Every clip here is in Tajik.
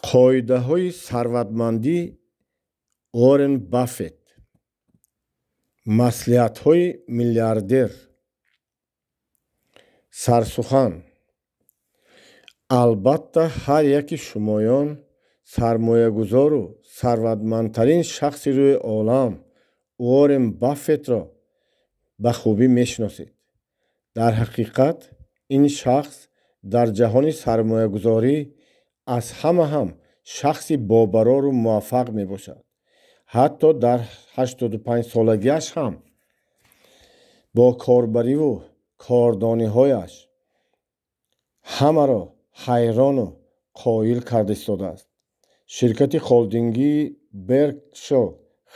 Қоидаҳои сарватмандии Уоррен Баффет. Маслиҳатҳои миллиардер. Сарсухан. Албатта, ҳар яки шумоён сармоягузору сарватмандтарин шахси рӯи олам Уоррен Баффетро ба хубӣ мешиносед. Дар ҳақиқат, ин шахс дар ҷаҳони сармоягузорӣ аз ҳама ҳам шахси бобарору муваффақ мебошад. Ҳатто дар 85-солагиаш ҳам бо корбариву кордониҳояш ҳамаро ҳайрону қоил карда истодааст. Ширкати холдингии Беркшир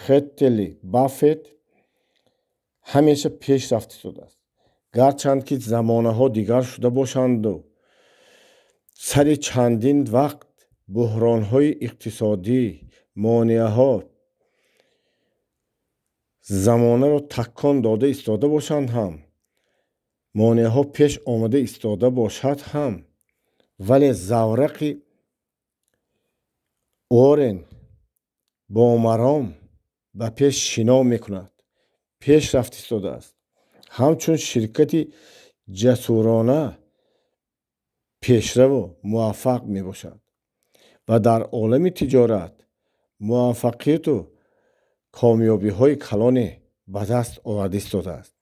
Хеттели Баффет ҳамеша пеш рафта истодааст. Гарчанд ки замонаҳо дигар шуда бошанду сари чандин вақт буҳронҳои иқтисодӣ, монеаҳо замонаро такон дода истода бошанд ҳам, монеаҳо пеш омада истода бошад ҳам, вале заврақи Уоррен бо маром ба пеш шино мекунад, пеш рафта истодааст. Ҳамчун ширкати ҷасурона пешраву муваффақ мебошад ва дар олами тиҷорат муваффақияту комёбиҳои калоне ба даст оварда истодааст.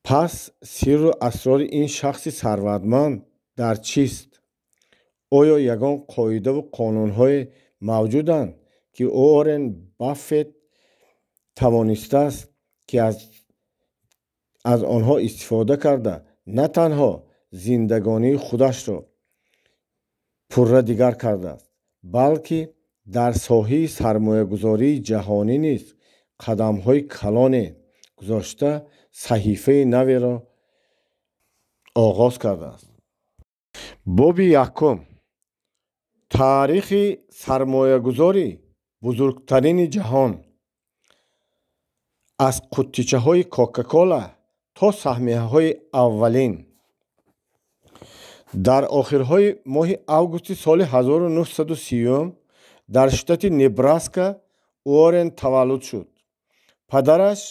Пас сирру асрори ин шахси сарватманд дар чист? Оё ягон қоидаву қонунҳое мавҷуданд, ки Уоррен Баффет тавонистааст, ки аз онҳо истифода карда на танҳо зиндагонии худашро пурра дигар кардааст, балки дар соҳаи сармоягузории ҷаҳонӣ низ қадамҳои калоне гузошта саҳифаи наверо оғоз кардааст? Боби якум. Таърихи сармоягузори бузургтарини ҷаҳон. Аз қуттичаҳои Кока-Кола то саҳмияҳои аввалин. Дар охирҳои моҳи августи соли 1930 дар штати Небраска Уоррен таваллуд шуд. Падараш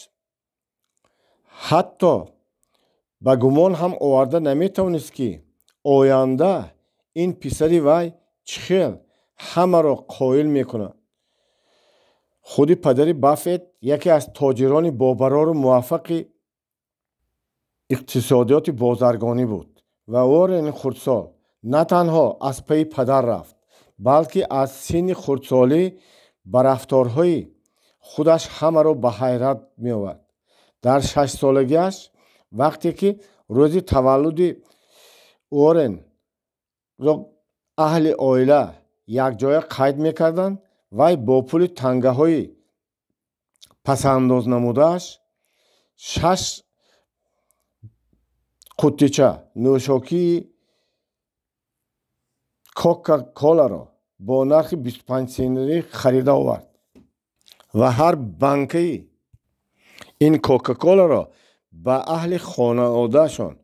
ҳатто ба гумон ҳам оварда наметавонист, ки оянда ин писари вай чӣ хел ҳамаро қоил мекунад. Худи падари Баффет яке аз тоҷирони бобарору муваффақи иқтисодиёти бозаргонӣ буд ва Уоррени хурдсол на танҳо аз пайи падар рафт, балки аз синни хурдсолӣ ба рафторҳои худаш ҳамаро ба ҳайрат меовард. Дар 6-солагиаш, вақте ки рӯзи таваллуди Уорренро аҳли оила якҷоя қайд мекарданд, вай бо пули тангаҳои пасандоз намудааш 6 қуттича нӯшокии Кока-Коларо бо нархи 25 сентӣ харида овард ва ҳар банкаи ин Кока-Коларо ба аҳли хонаводаашон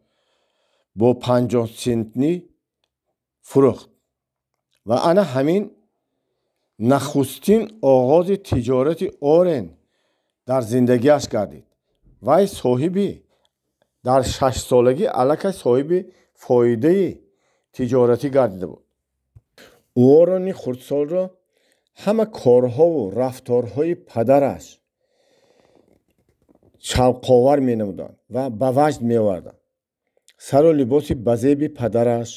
бо 50 сентӣ фурӯхт. Ва ана ҳамин нахустин оғози тиҷорати Уоррен дар зиндагиаш гардид. Вай соҳиби дар 6-солагӣ аллакай соҳиби фоидаи тиҷоратӣ гардида буд. Уоррени хурдсолро ҳама корҳову рафторҳои падараш шавқовар менамуданд ва ба ваҷд меоварданд. Сару либоси базеби падараш,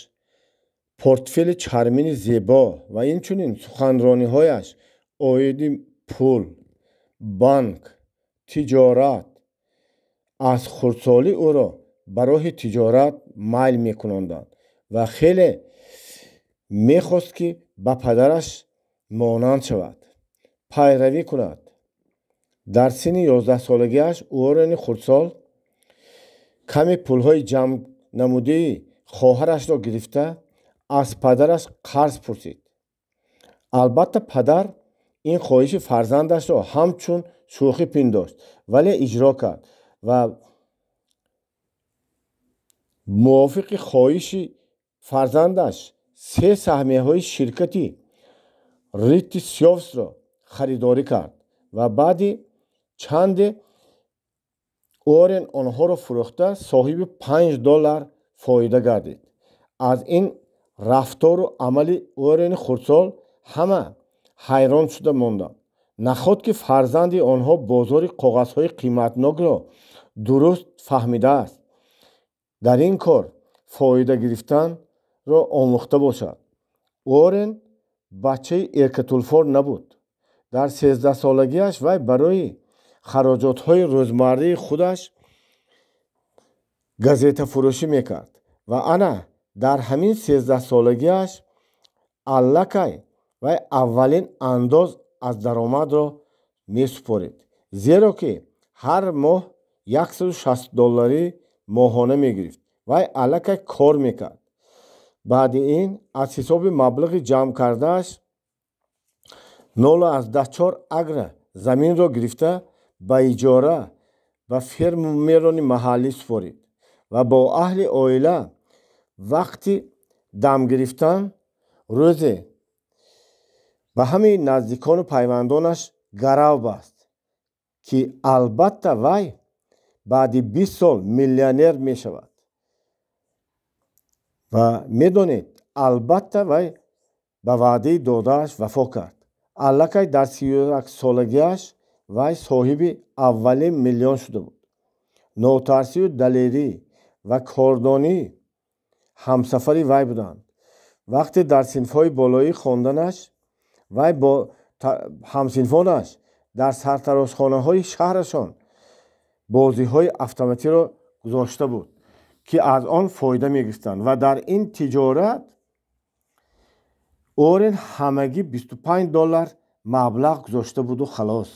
портфели чармини зебо ва инчунин суханрониҳояш оиди пул, банк, тиҷорат аз хурдсолӣ ӯро ба роҳи тиҷорат майл мекунонданд ва хеле мехост, ки ба падараш монанд шавад, пайравӣ кунад. Дар синни 11-солагиаш Уоррени хурдсол каме пулҳои ҷамъ намудаи хоҳарашро гирифта аз падараш қарз пурсид. Албатта, падар ин хоҳиши фарзандашро ҳамчун шӯхӣ пиндошт, вале иҷро кард ва мувофиқи хоҳиши фарзандаш се саҳмияҳои ширкати Рити Сёвсро харидорӣ кард ва баъди чанде Уоррен онҳоро фурӯхта соҳиби $5 фоида гардид. Аз ин рафтору амали Уоррени хурдсол ҳама ҳайрон шуда монданд. Наход ки фарзанди онҳо бозори коғазҳои қиматнокро дуруст фаҳмидааст, дар ин кор фоида гирифтанро омӯхта бошад. Уоррен бачаи эркатулфор набуд. Дар 13-солагиаш вай барои хароҷотҳои рӯзмарраи худаш газетафурӯшӣ мекард ва ана дар ҳамин 13-солагиаш аллакай вай аввалин андоз аз даромадро месупорид, зеро ки ҳар моҳ $160 моҳона мегирифт. Вай аллакай кор мекард. Баъди ин аз ҳисоби маблағи ҷамъ кардааш 0,4 акра заминро гирифта ба иҷора ба фермерони маҳаллӣ супорид ва бо аҳли оила вақти дам гирифтан рӯзе ба ҳамаи наздикону пайвандонаш гарав баст, ки албатта вай баъди 20 сол миллионер мешавад. Ва медонед, албатта вай ба ваъдаи додааш вафо кард. Аллакай дар 31-солагиаш вай соҳиби аввалин миллион шуда буд. Нотарсию далерӣ ва кордонӣ ҳамсафари вай буданд. Вақте дар синфҳои болоӣ хонданаш вай бо ҳамсинфонаш дар сартарошхонаҳои шаҳрашон бозиҳои автоматиро гузошта буд, ки аз он фоида мегирифтанд ва дар ин тиҷорат Уоррен ҳамагӣ $25 маблағ гузошта буду халос.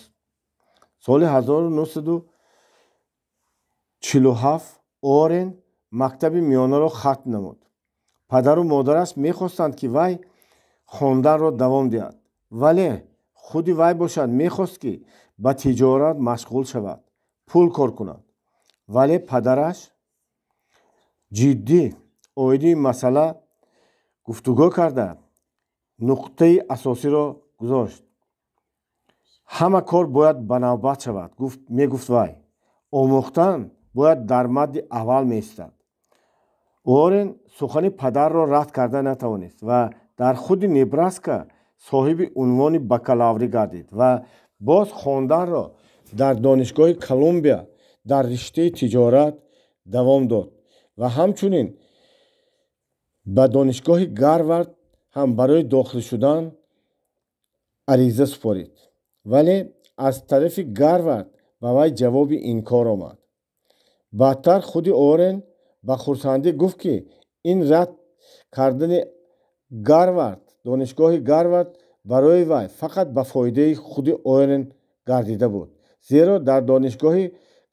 Соли 1947 Уоррен мактаби миёнаро хатм намуд. Падару модараш мехостанд, ки вай хонданро давом диҳад, вале худи вай бошад мехост, ки ба тиҷорат машғул шавад, пул кор кунад. Вале падараш ҷиддӣ оиди ин масъала гуфтугӯ карда нуқтаи асосиро гузошт. Ҳама кор бояд ба навбат шавад, мегуфт вай. Омӯхтан бояд дар мадди аввал меистад. Уоррен сухани падарро рад карда натавонист ва дар худи Небраска соҳиби унвони бакалаврӣ гардид ва боз хонданро дар донишгоҳи Колумбия дар риштаи тиҷорат давом дод ва ҳамчунин ба донишгоҳи Гарвард ҳам барои дохил шудан ариза супорид. Вале аз тарафи Гарвард ба вай ҷавоби инкор омад. Баъдтар худи Уоррен ба хурсандӣ гуфт, ки ин рад кардани Гарвард, донишгоҳи Гарвард барои вай фақат ба фоидаи худи Уоррен гардида буд, зеро дар донишгоҳи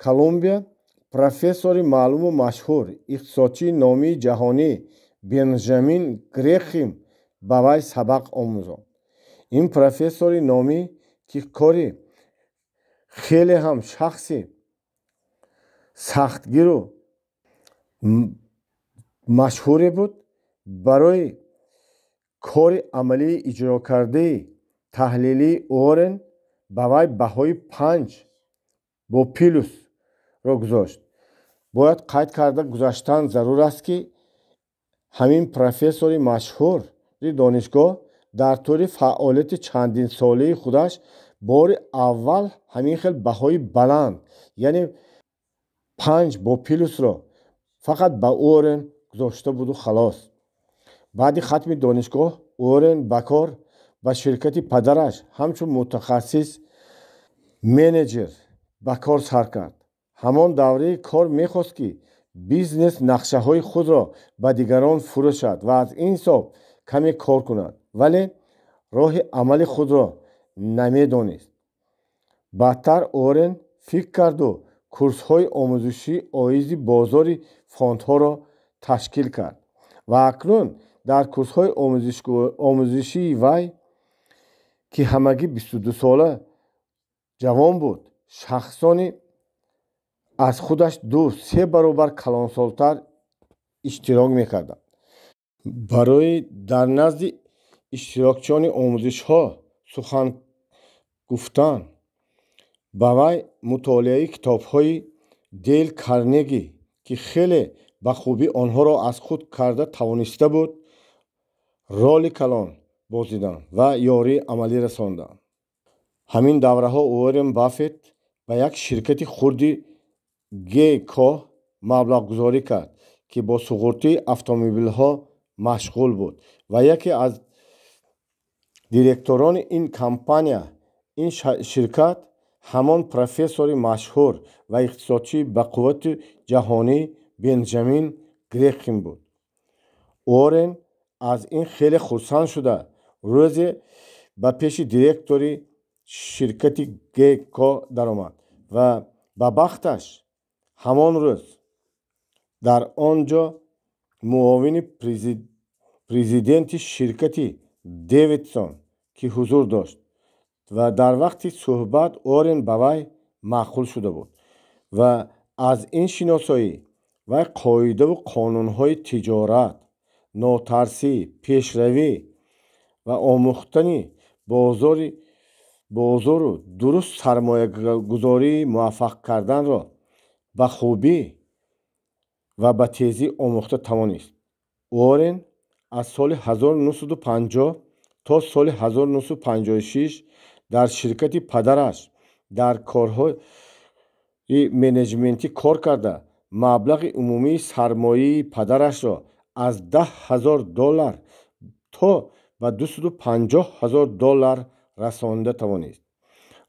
Колумбия профессори маълуму машҳур, иқтисодчии номии ҷаҳонӣ Бенҷамин Грехим ба вай сабақ омӯзонд. Ин профессори номӣ, ки кори хеле ҳам шахси сахтгиру машҳуре буд, барои кори амалии иҷрокардаи таҳлилии Уоррен ба вай баҳои 5 бо плюсро гузошт. Бояд қайд карда гузаштан зарур аст, ки ҳамин профессори машҳури донишгоҳ дар тӯли фаъолияти чандинсолаи худаш бори аввал ҳамин хел баҳои баланд, яъне 5 бо плюсро фақат ба Уоррен гузошта буду халос. Баъди хатми донишгоҳ Уоррен ба кор ба ширкати падараш ҳамчун мутахассис менеҷер ба кор сар кард. Ҳамон давраи кор мехост, ки бизнес нақшаҳои худро ба дигарон фурӯшад ва аз ин ҳисоб каме кор кунад, вале роҳи амали худро намедонист. Баъдтар Уоррен фикр карду курсҳои омӯзишӣ оиди бозори фондҳоро ташкил кард ва акнун дар курсҳои омӯзишии вай, ки ҳамагӣ 22 сола ҷавон буд, шахсони аз худаш 2-3 баробар калонсолтар иштирок мекарданд. Барои дар назди иштирокчиёни омӯзишҳо сухан гуфтан ба вай мутолиаи китобҳои Дейл Карнеги, ки хеле ба хубӣ онҳоро аз худ карда тавониста буд, роли калон бозиданд ва ёрии амалӣ расонданд. Ҳамин давраҳо Уоррен Баффет ба як ширкати хурди Гейко маблағгузорӣ кард, ки бо суғуртаи автомобилҳо машғул буд ва яке аз директорони ин компания, ин ширкат ҳамон профессори машҳур ва иқтисодчии бақуввати ҷаҳонӣ Бенҷамин Грехем буд. Уоррен аз ин хеле хурсанд шуда, рӯзе ба пеши директори ширкати Гейко даромад ва ба бахташ ҳамон рӯз дар он ҷо муовини президенти ширкати Дэвидсон ки ҳузур дошт ва дар вақти суҳбат Уоррен ба вай маъқул шуда буд ва аз ин шиносоӣ вай қоидаву қонунҳои тиҷорат, нотарсӣ, пешравӣ ва омӯхтани бозору дуруст сармоягузории муваффақ карданро ба хубӣ ва ба тезӣ омӯхта тавонист. Уоррен аз соли 1950 то соли 1956 дар ширкати падараш дар корҳои менеҷментӣ кор карда, маблағи умумии сармояи падарашро аз 10 000 доллар то ба 250 000 доллар расонда тавонист.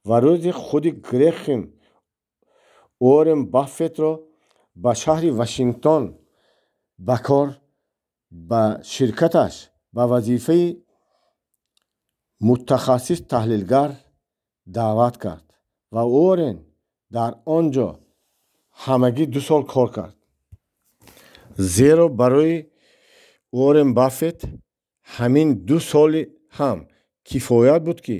Ва рӯзи худи Грехем Уоррен Баффетро ба шаҳри Вашингтон ба кор ба ширкаташ ба вазифаи мутахассис таҳлилгар даъват кард ва Уоррен дар он ҷо ҳамагӣ 2 сол кор кард. Зеро барои Уоррен Баффет ҳамин 2 соли ҳам кифоят буд, ки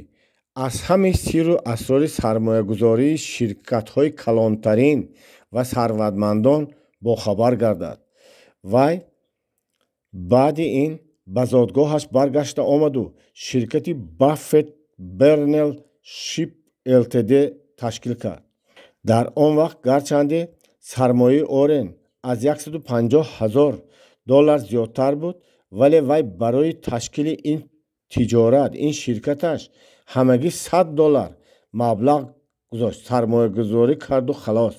аз ҳамаи сирру асрори сармоягузории ширкатҳои калонтарин ва сарватмандон бохабар гардад. Вай баъди ин ба зодгоҳаш баргашта омаду ширкати Баффет Бернел Шип Лтд ташкил кард. Дар он вақт гарчанде сармояи Уоррен аз 150 ҳазор доллар зиёдтар буд, вале вай барои ташкили ин тиҷорат, ин ширкаташ ҳамагӣ 100 доллар маблағ гузошт, сармоягузорӣ карду халос.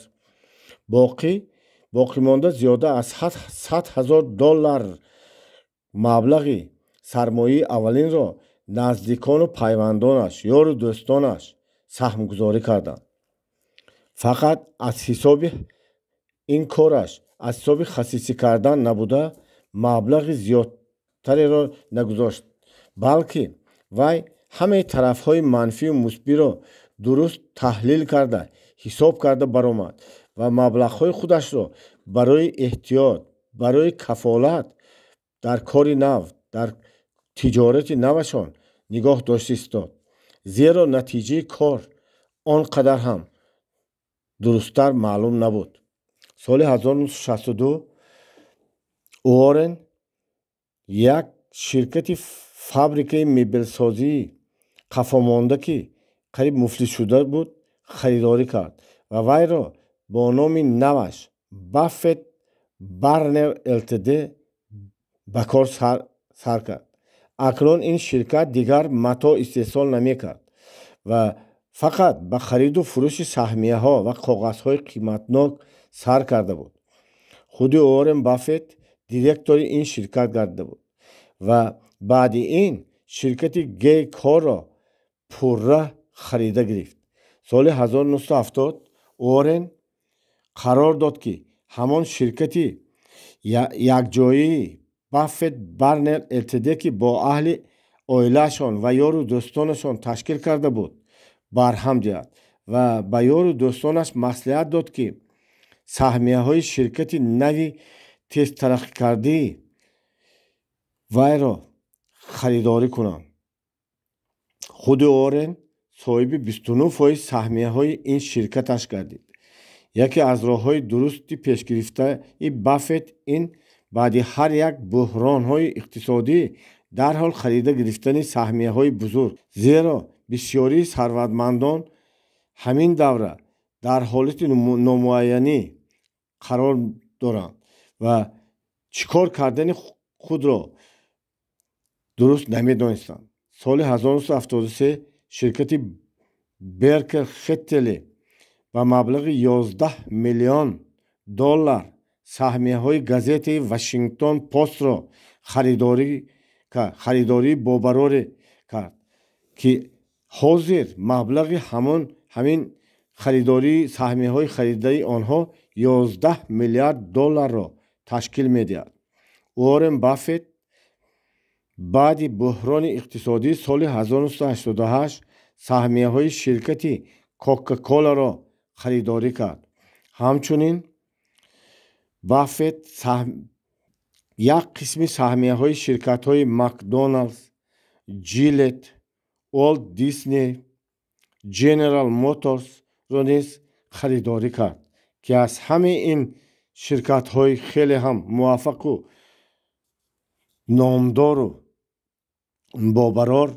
Боқимонда зиёда аз 100 000 доллар маблағи сармояи аввалинро наздикону пайвандонаш, ёру дӯстонаш саҳмгузорӣ карданд. Фақат аз ҳисоби ин кораш, аз ҳисоби хасисӣ кардан набуда, маблағи зиёдтареро нагузошт, балки вай ҳамаи тарафҳои манфию мусбиро дуруст таҳлил карда, ҳисоб карда баромад ва маблағҳои худашро барои эҳтиёт, барои кафолат дар кори нав, дар тиҷорати навашон нигоҳ дошта истод, зеро натиҷаи кор он қадар ҳам дурусттар маълум набуд. Соли 1962 Уоррен як ширкати фабрикаи мебелсозии қафомонда, ки қариб муфлис шуда буд, харидорӣ кард ва вайро бо номи наваш Баффет Барнер Лтд ба кор сар кард. Акнун ин ширкат дигар матоъ истеҳсол намекард ва фақат ба хариду фурӯши саҳмияҳо ва коғазҳои қиматнок сар карда буд. Худи Уоррен Баффет директори ин ширкат гардида буд ва баъди ин ширкати Гейкоро пурра харида гирифт. Соли 1970 Уоррен қарор дод, ки ҳамон ширкати якҷоии Баффет Барнер Лтд, ки бо аҳли оилаашон ва ёру дӯстонашон ташкил карда буд, барҳам диҳад ва ба ёру дӯстонаш маслиҳат дод, ки саҳмияҳои ширкати нави тезтараққикардаи вайро харидорӣ кунанд. Худи Уоррен соҳиби 29% саҳмияҳои ин ширкаташ гардид. Яке аз роҳҳои дурусти пешгирифтаи Баффет ин Баъди ҳар як буҳронҳои иқтисодӣ дарҳол харида гирифтани саҳмияҳои бузург, зеро бисёрии сарватмандон ҳамин давра дар ҳолати номуайянӣ қарор доранд ва чӣ кор кардани худро дуруст намедонистанд. Соли 1973 ширкати Беркер Хеттели ба маблағи 11 миллион доллар саҳмияҳои газетаи Вашингтон Постро харидории бобарорӣ кард, ки ҳозир маблағи ҳамин харидории саҳмияҳои харидаи онҳо 11 миллиард долларро ташкил медиҳад. Уоррен Баффет баъди буҳрони иқтисодии соли 1988 саҳмияҳои ширкати Кока-Коларо харидорӣ кард. Ҳамчунин Баффет як қисми саҳмияҳои ширкатҳои Макдоналдс, Джилет, Уолт Дисней, Дженерал Моторсро низ харидорӣ кард, ки аз ҳамаи ин ширкатҳои хеле ҳам муваффақу номдору бобарор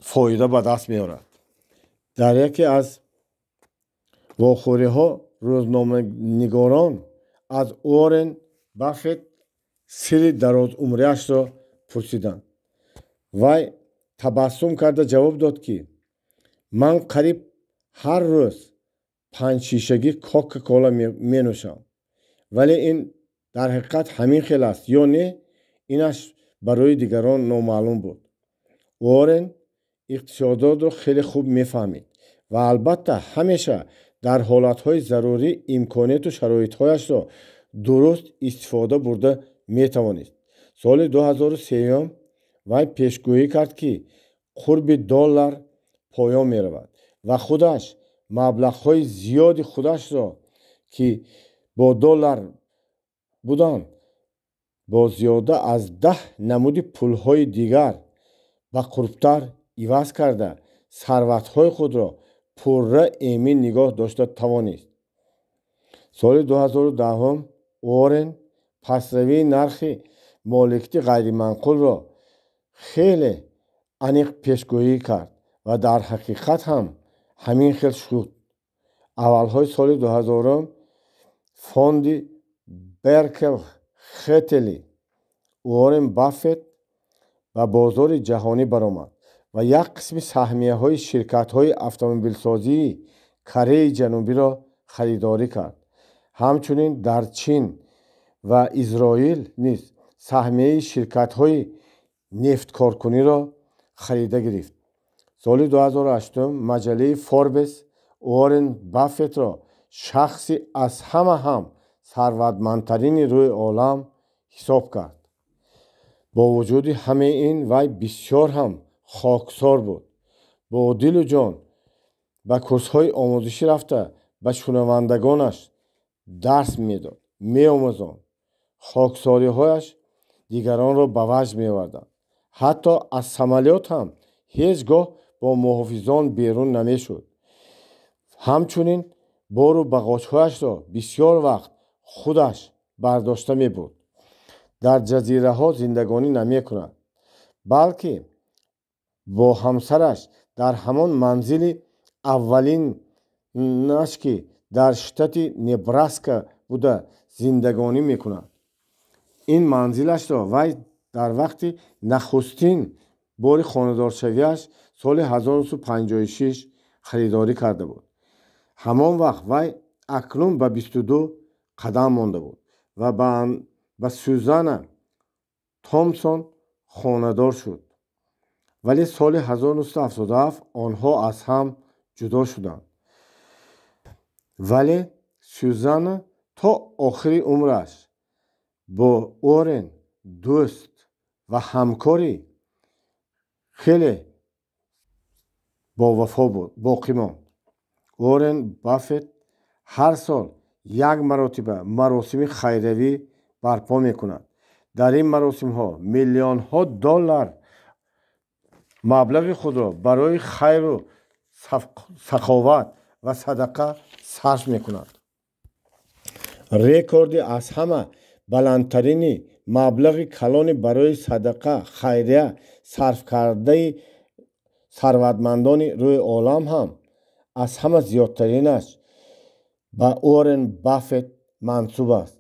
фоида ба даст меорад. Дар яке аз вохӯриҳо рӯзноманигорон аз Уоррен Баффет сирри дарозумриашро пурсиданд. Вай табассум карда ҷавоб дод, ки ман қариб ҳар рӯз 5 шишагӣ Кока-Кола менӯшам, вале ин дар ҳақиқат ҳамин хел аст ё не, инаш барои дигарон номаълум буд. Уоррен иқтисодиётро хеле хуб мефаҳмид ва албатта ҳамеша дар ҳолатҳои зарурӣ имконияту шароитҳояшро дуруст истифода бурда метавонист. Соли 2003 вай пешгӯӣ кард, ки қурби доллар поён меравад ва худаш маблағҳои зиёди худашро, ки бо доллар буданд, бо зиёда аз 10 намуди пулҳои дигар ба қурбтар иваз карда сарватҳои худро пурра эмин нигоҳ дошта тавонист. Соли 2010 Уоррен пастравии нархи моликияти ғайриманқулро хеле аниқ пешгӯӣ кард ва дар ҳақиқат ҳам ҳамин хел шуд. Аввалҳои соли 2000 фонди Беркер Хеттели Уоррен Баффет ба бозори ҷаҳонӣ баромад ва як қисми саҳмияҳои ширкатҳои автомобилсозии Кореяи Ҷанубиро харидорӣ кард. Ҳамчунин дар Чин ва Изроил низ саҳмияи ширкатҳои нефткоркуниро харида гирифт. Соли 2008 маҷаллаи Форбес Уоррен Баффетро шахси аз ҳама ҳам сарватмандтарини рӯи олам ҳисоб кард. Бо вуҷуди ҳамаи ин вай бисёр ҳам хоксор буд. Бо дилу ҷон ба курсҳои омӯзишӣ рафта ба шунавандагонаш дарс медод, меомӯзонд. Хоксориҳояш дигаронро ба ваҷд меоварданд. Ҳатто аз самолёт ҳам ҳеҷ гоҳ бо муҳофизон берун намешуд. Ҳамчунин бору бағоҷҳояшро бисёр вақт худаш бардошта мебурд. Дар ҷазираҳо зиндагонӣ намекунад, балки бо ҳамсараш дар ҳамон манзили аввалинаш, ки дар штати Небраска буда, зиндагонӣ мекунад. Ин манзилашро вай дар вақти нахустин бори хонадоршавиаш соли 1956 харидорӣ карда буд. Ҳамон вақт вай акнун ба 22 қадам монда буд ва ба Сюзанна Томсон хонадор шуд. Вале соли 1977 онҳо аз ҳам ҷудо шуданд. Вале Сюзанна то охири умраш бо Уоррен дӯст ва ҳамкори хеле бовафо боқӣ монд. Уоррен Баффет ҳар сол як маротиба маросими хайравӣ барпо мекунад. Дар ин маросимҳо миллионҳо доллар маблағи худро барои хайру саховат ва садақа сарф мекунад. Рекорди аз ҳама Баландтарини маблағи калони барои садақа, хайрия сарф кардаи сарватмандони рӯи олам ҳам аз ҳама зиёдтаринаш ба Уоррен Баффет мансуб аст.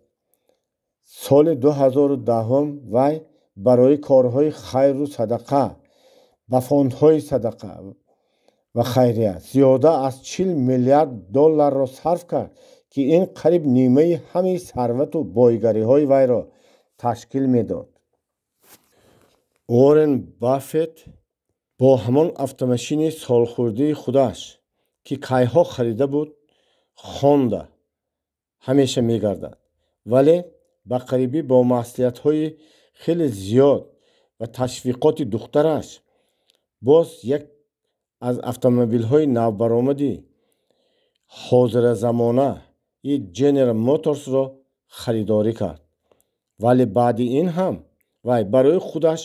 Соли 2010 вай барои корҳои хайру садақа ба фондҳои садақа ва хайрия зиёда аз 40 миллиард долларро сарф кард, ки ин қариб нимаи ҳамаи сарвату бойгариҳои вайро ташкил медод. Уоррен Баффет бо ҳамон автомашини солхӯрдии худаш, ки кайҳо харида буд, хонда ҳамеша мегардад, вале ба қарибӣ бо маслиҳатҳои хеле зиёд ва ташвиқоти духтараш боз як аз автомобилҳои навбаромади ҳозиразамонаи General Motors-ро харидорӣ кард. Вале баъди ин ҳам вай барои худаш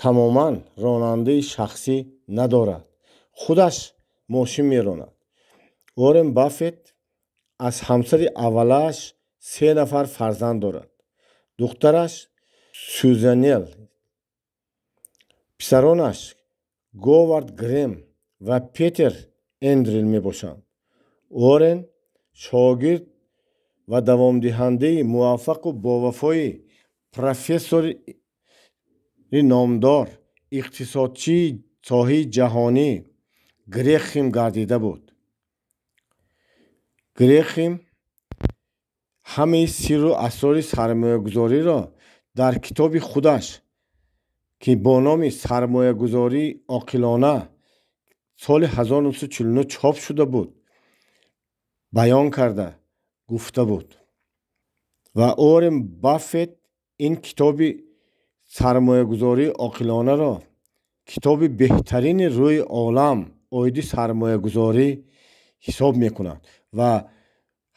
тамоман ронандаи шахсӣ надорад, худаш мошин меронад. Уоррен Баффет аз ҳамсари аввалааш 3 нафар фарзанд дорад. Духтараш Сюзанел, писаронаш Говард Грем ва Петер Эндрил мебошанд. Уоррен шогирд ва давомдиҳандаи муваффақу бовафои профессори номдор, иқтисодчии соҳаи ҷаҳонӣ Грехим гардида буд. Грехим ҳамаи сирру асрори сармоягузориро дар китоби худаш, ки бо номи «Сармоягузории оқилона» соли 1949 чоп шуда буд, баён карда гуфта буд. Ва Уоррен Баффет ин китоби сармоягузории оқилонаро китоби беҳтарини рӯи олам оиди сармоягузорӣ ҳисоб мекунад ва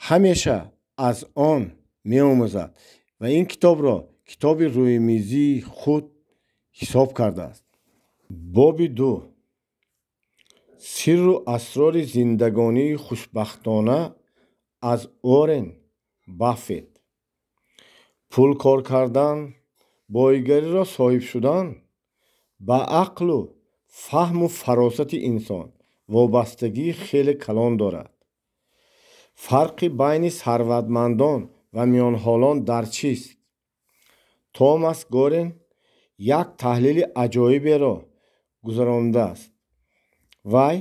ҳамеша аз он меомӯзад ва ин китобро китоби рӯимизии худ ҳисоб кардааст. Боби 2. Сирру асрори зиндагонии хушбахтона аз Уоррен Баффет. Пул кор кардан, бойгариро соҳиб шудан ба ақлу фаҳму фаросати инсон вобастагии хеле калон дорад. Фарқи байни сарватмандон ва миёнҳолон дар чист? Томас Горен як таҳлили аҷоиберо гузарондааст. Вай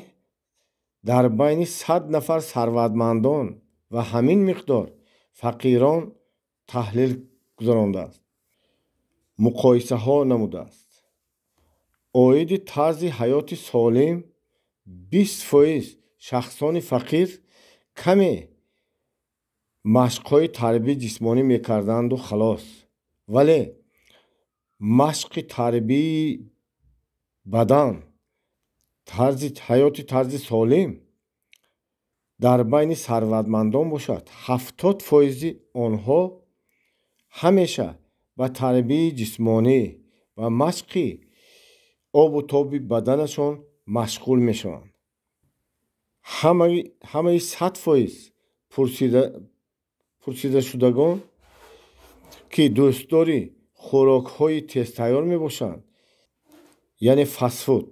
дар байни 100 нафар сарватмандон ва ҳамин миқдор фақирон таҳлил гузарондааст, муқоисаҳо намудааст. Оиди тарзи ҳаёти солим 20% шахсони фақир каме машқҳои тарбияи ҷисмонӣ мекарданду халос, вале машқи тарбияи бадан, тарзи ҳаёти тарзи солим дар байни сарватмандон бошад, 70% онҳо ҳамеша ба тарбияи ҷисмонӣ ва машқи обу тоби баданашон машғул мешаванд. Ҳамаи 100% пурсидашудагон, ки дӯстдори хӯрокҳои тезтайёр мебошанд, яъне фастфуд,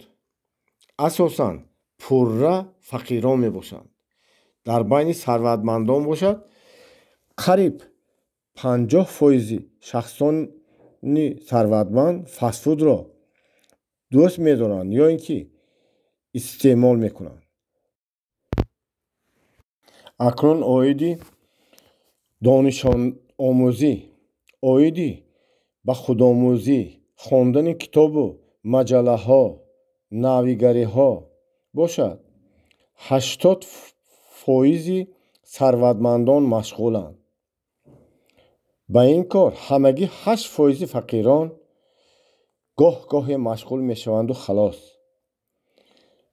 асосан пурра фақирон мебошанд. Дар байни сарватмандон бошад, қариб 50% шахсони сарватманд фастфудро дӯст медоранд ё ин ки истеъмол мекунанд. Акнун оиди донишомӯзӣ, оиди ба худомӯзӣ, хондани китобу маҷаллаҳо, навигариҳо бошад, 80% сарватмандон машғуланд. Ба ин кор ҳамагӣ 8% фақирон гоҳ-гоҳе машғул мешаванду халос.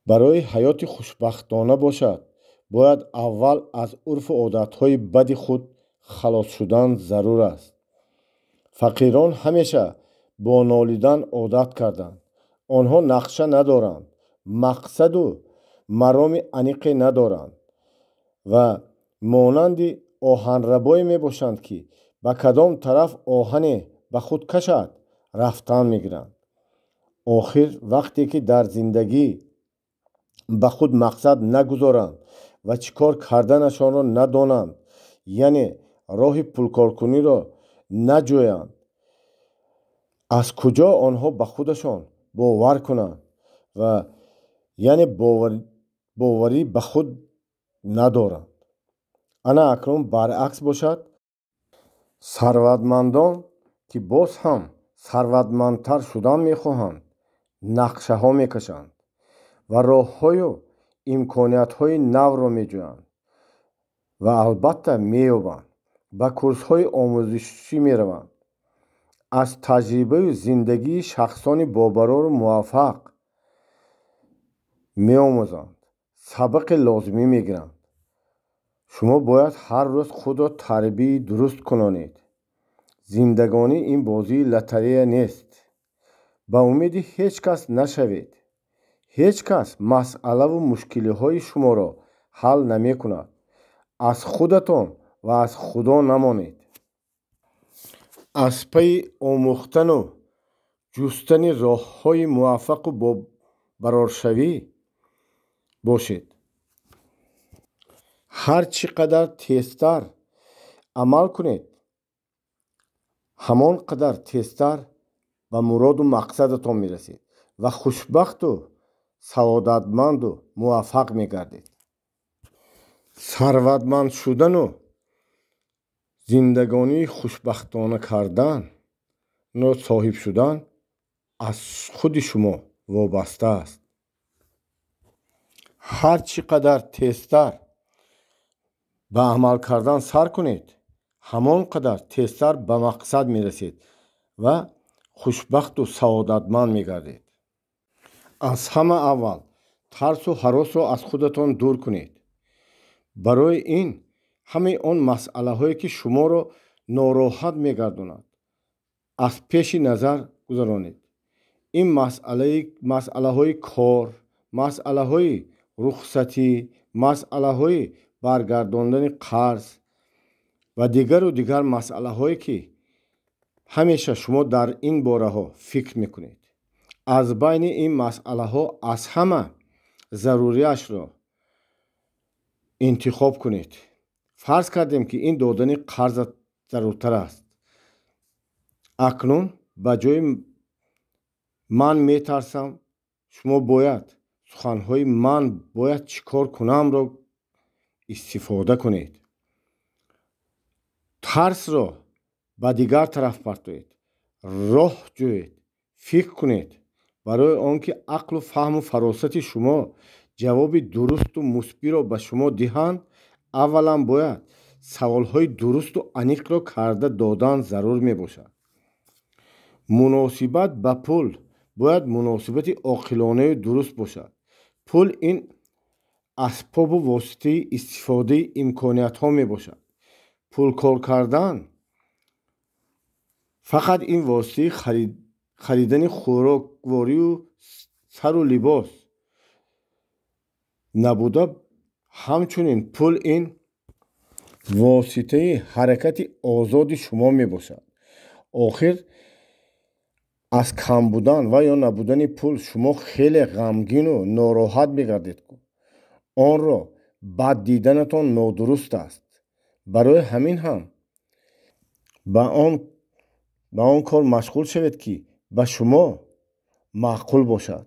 Барои ҳаёти хушбахтона бошад, бояд аввал аз урфу одатҳои бади худ халос шудан зарур аст. Фақирон ҳамеша бо нолидан одат карданд. Онҳо нақша надоранд, мақсаду мароми аниқе надоранд ва монанди оҳанрабое мебошанд, ки Ба кадом тараф оҳане ба худ кашад, рафтан мегиранд. Охир вақте ки дар зиндагӣ ба худ мақсад нагузоранд ва чӣ кор карданашонро надонанд, яъне роҳи пулкоркуниро наҷӯянд, аз куҷо онҳо ба худашон бовар кунанд ва яъне боварӣ ба худ надоранд. Ана акнун баръакс бошад, сарватмандон, ки боз ҳам сарватмандтар шудан мехоҳанд, нақшаҳо мекашанд ва роҳҳою имкониятҳои навро меҷӯянд ва албатта меёбанд, ба курсҳои омӯзишӣ мераванд, аз таҷрибаю зиндагии шахсони бобарору муваффақ меомӯзанд, сабақи лозимӣ мегиранд. Шумо бояд ҳар рӯз худро тарбияи дуруст кунонед. Зиндагонӣ ин бозии лотерея нест. Ба умеди ҳеҷ кас нашавед. Ҳеҷ кас масъалаву мушкилиҳои шуморо ҳал намекунад. Аз худатон ва аз Худо намонед. Аз пайи омӯхтану ҷустани роҳҳои муваффақу бобароршавӣ бошед. Ҳар чӣ қадар тезтар амал кунед, ҳамон қадар тезтар ба муроду мақсадатон мерасед ва хушбахту саодатманду муваффақ мегардед. Сарватманд шудану зиндагонии хушбахтона кардану соҳиб шудан аз худи шумо вобаста аст. Ҳар чӣ қадар тезтар ба амал кардан сар кунед, ҳамон қадар тезтар ба мақсад мерасед ва хушбахту саодатманд мегардед. Аз ҳама аввал тарсу ҳаросро аз худатон дур кунед. Барои ин ҳамаи он масъалаҳое, ки шуморо нороҳат мегардонад, аз пеши назар гузаронед. Ин масъалаҳои кор, масъалаҳои рухсатӣ, масъалаҳои баргардондани қарз ва дигару дигар масъалаҳое, ки ҳамеша шумо дар ин бораҳо фикр мекунед. Аз байни ин масъалаҳо аз ҳама заруриашро интихоб кунед. Фарз кардем, ки ин додани қарз заруртар аст. Акнун ба ҷои ман метарсам, шумо бояд суханҳои ман бояд чӣ кор кунамро истифода кунед. Тарсро ба дигар тараф партоед, роҳ ҷӯед, фикр кунед, барои он ки ақлу фаҳму фаросати шумо ҷавоби дурусту мусбиро ба шумо диҳанд, аввалан бояд саволҳои дурусту аниқро карда додан зарур мебошад. Муносибат ба пул бояд муносибати оқилонаю дуруст бошад. Пул ин асбобу воситаи истифодаи имкониятҳо мебошад. Пулкор кардан фақат ин воситаи харидани хӯрокворию сару либос набуда, ҳамчунин пул ин воситаи ҳаракати озоди шумо мебошад. Охир аз кам будан ва ё набудани пул шумо хеле ғамгину нороҳат мегардед. Онро бад диданатон нодуруст аст. Барои ҳамин ҳам ба он кор машғул шавед, ки ба шумо маъқул бошад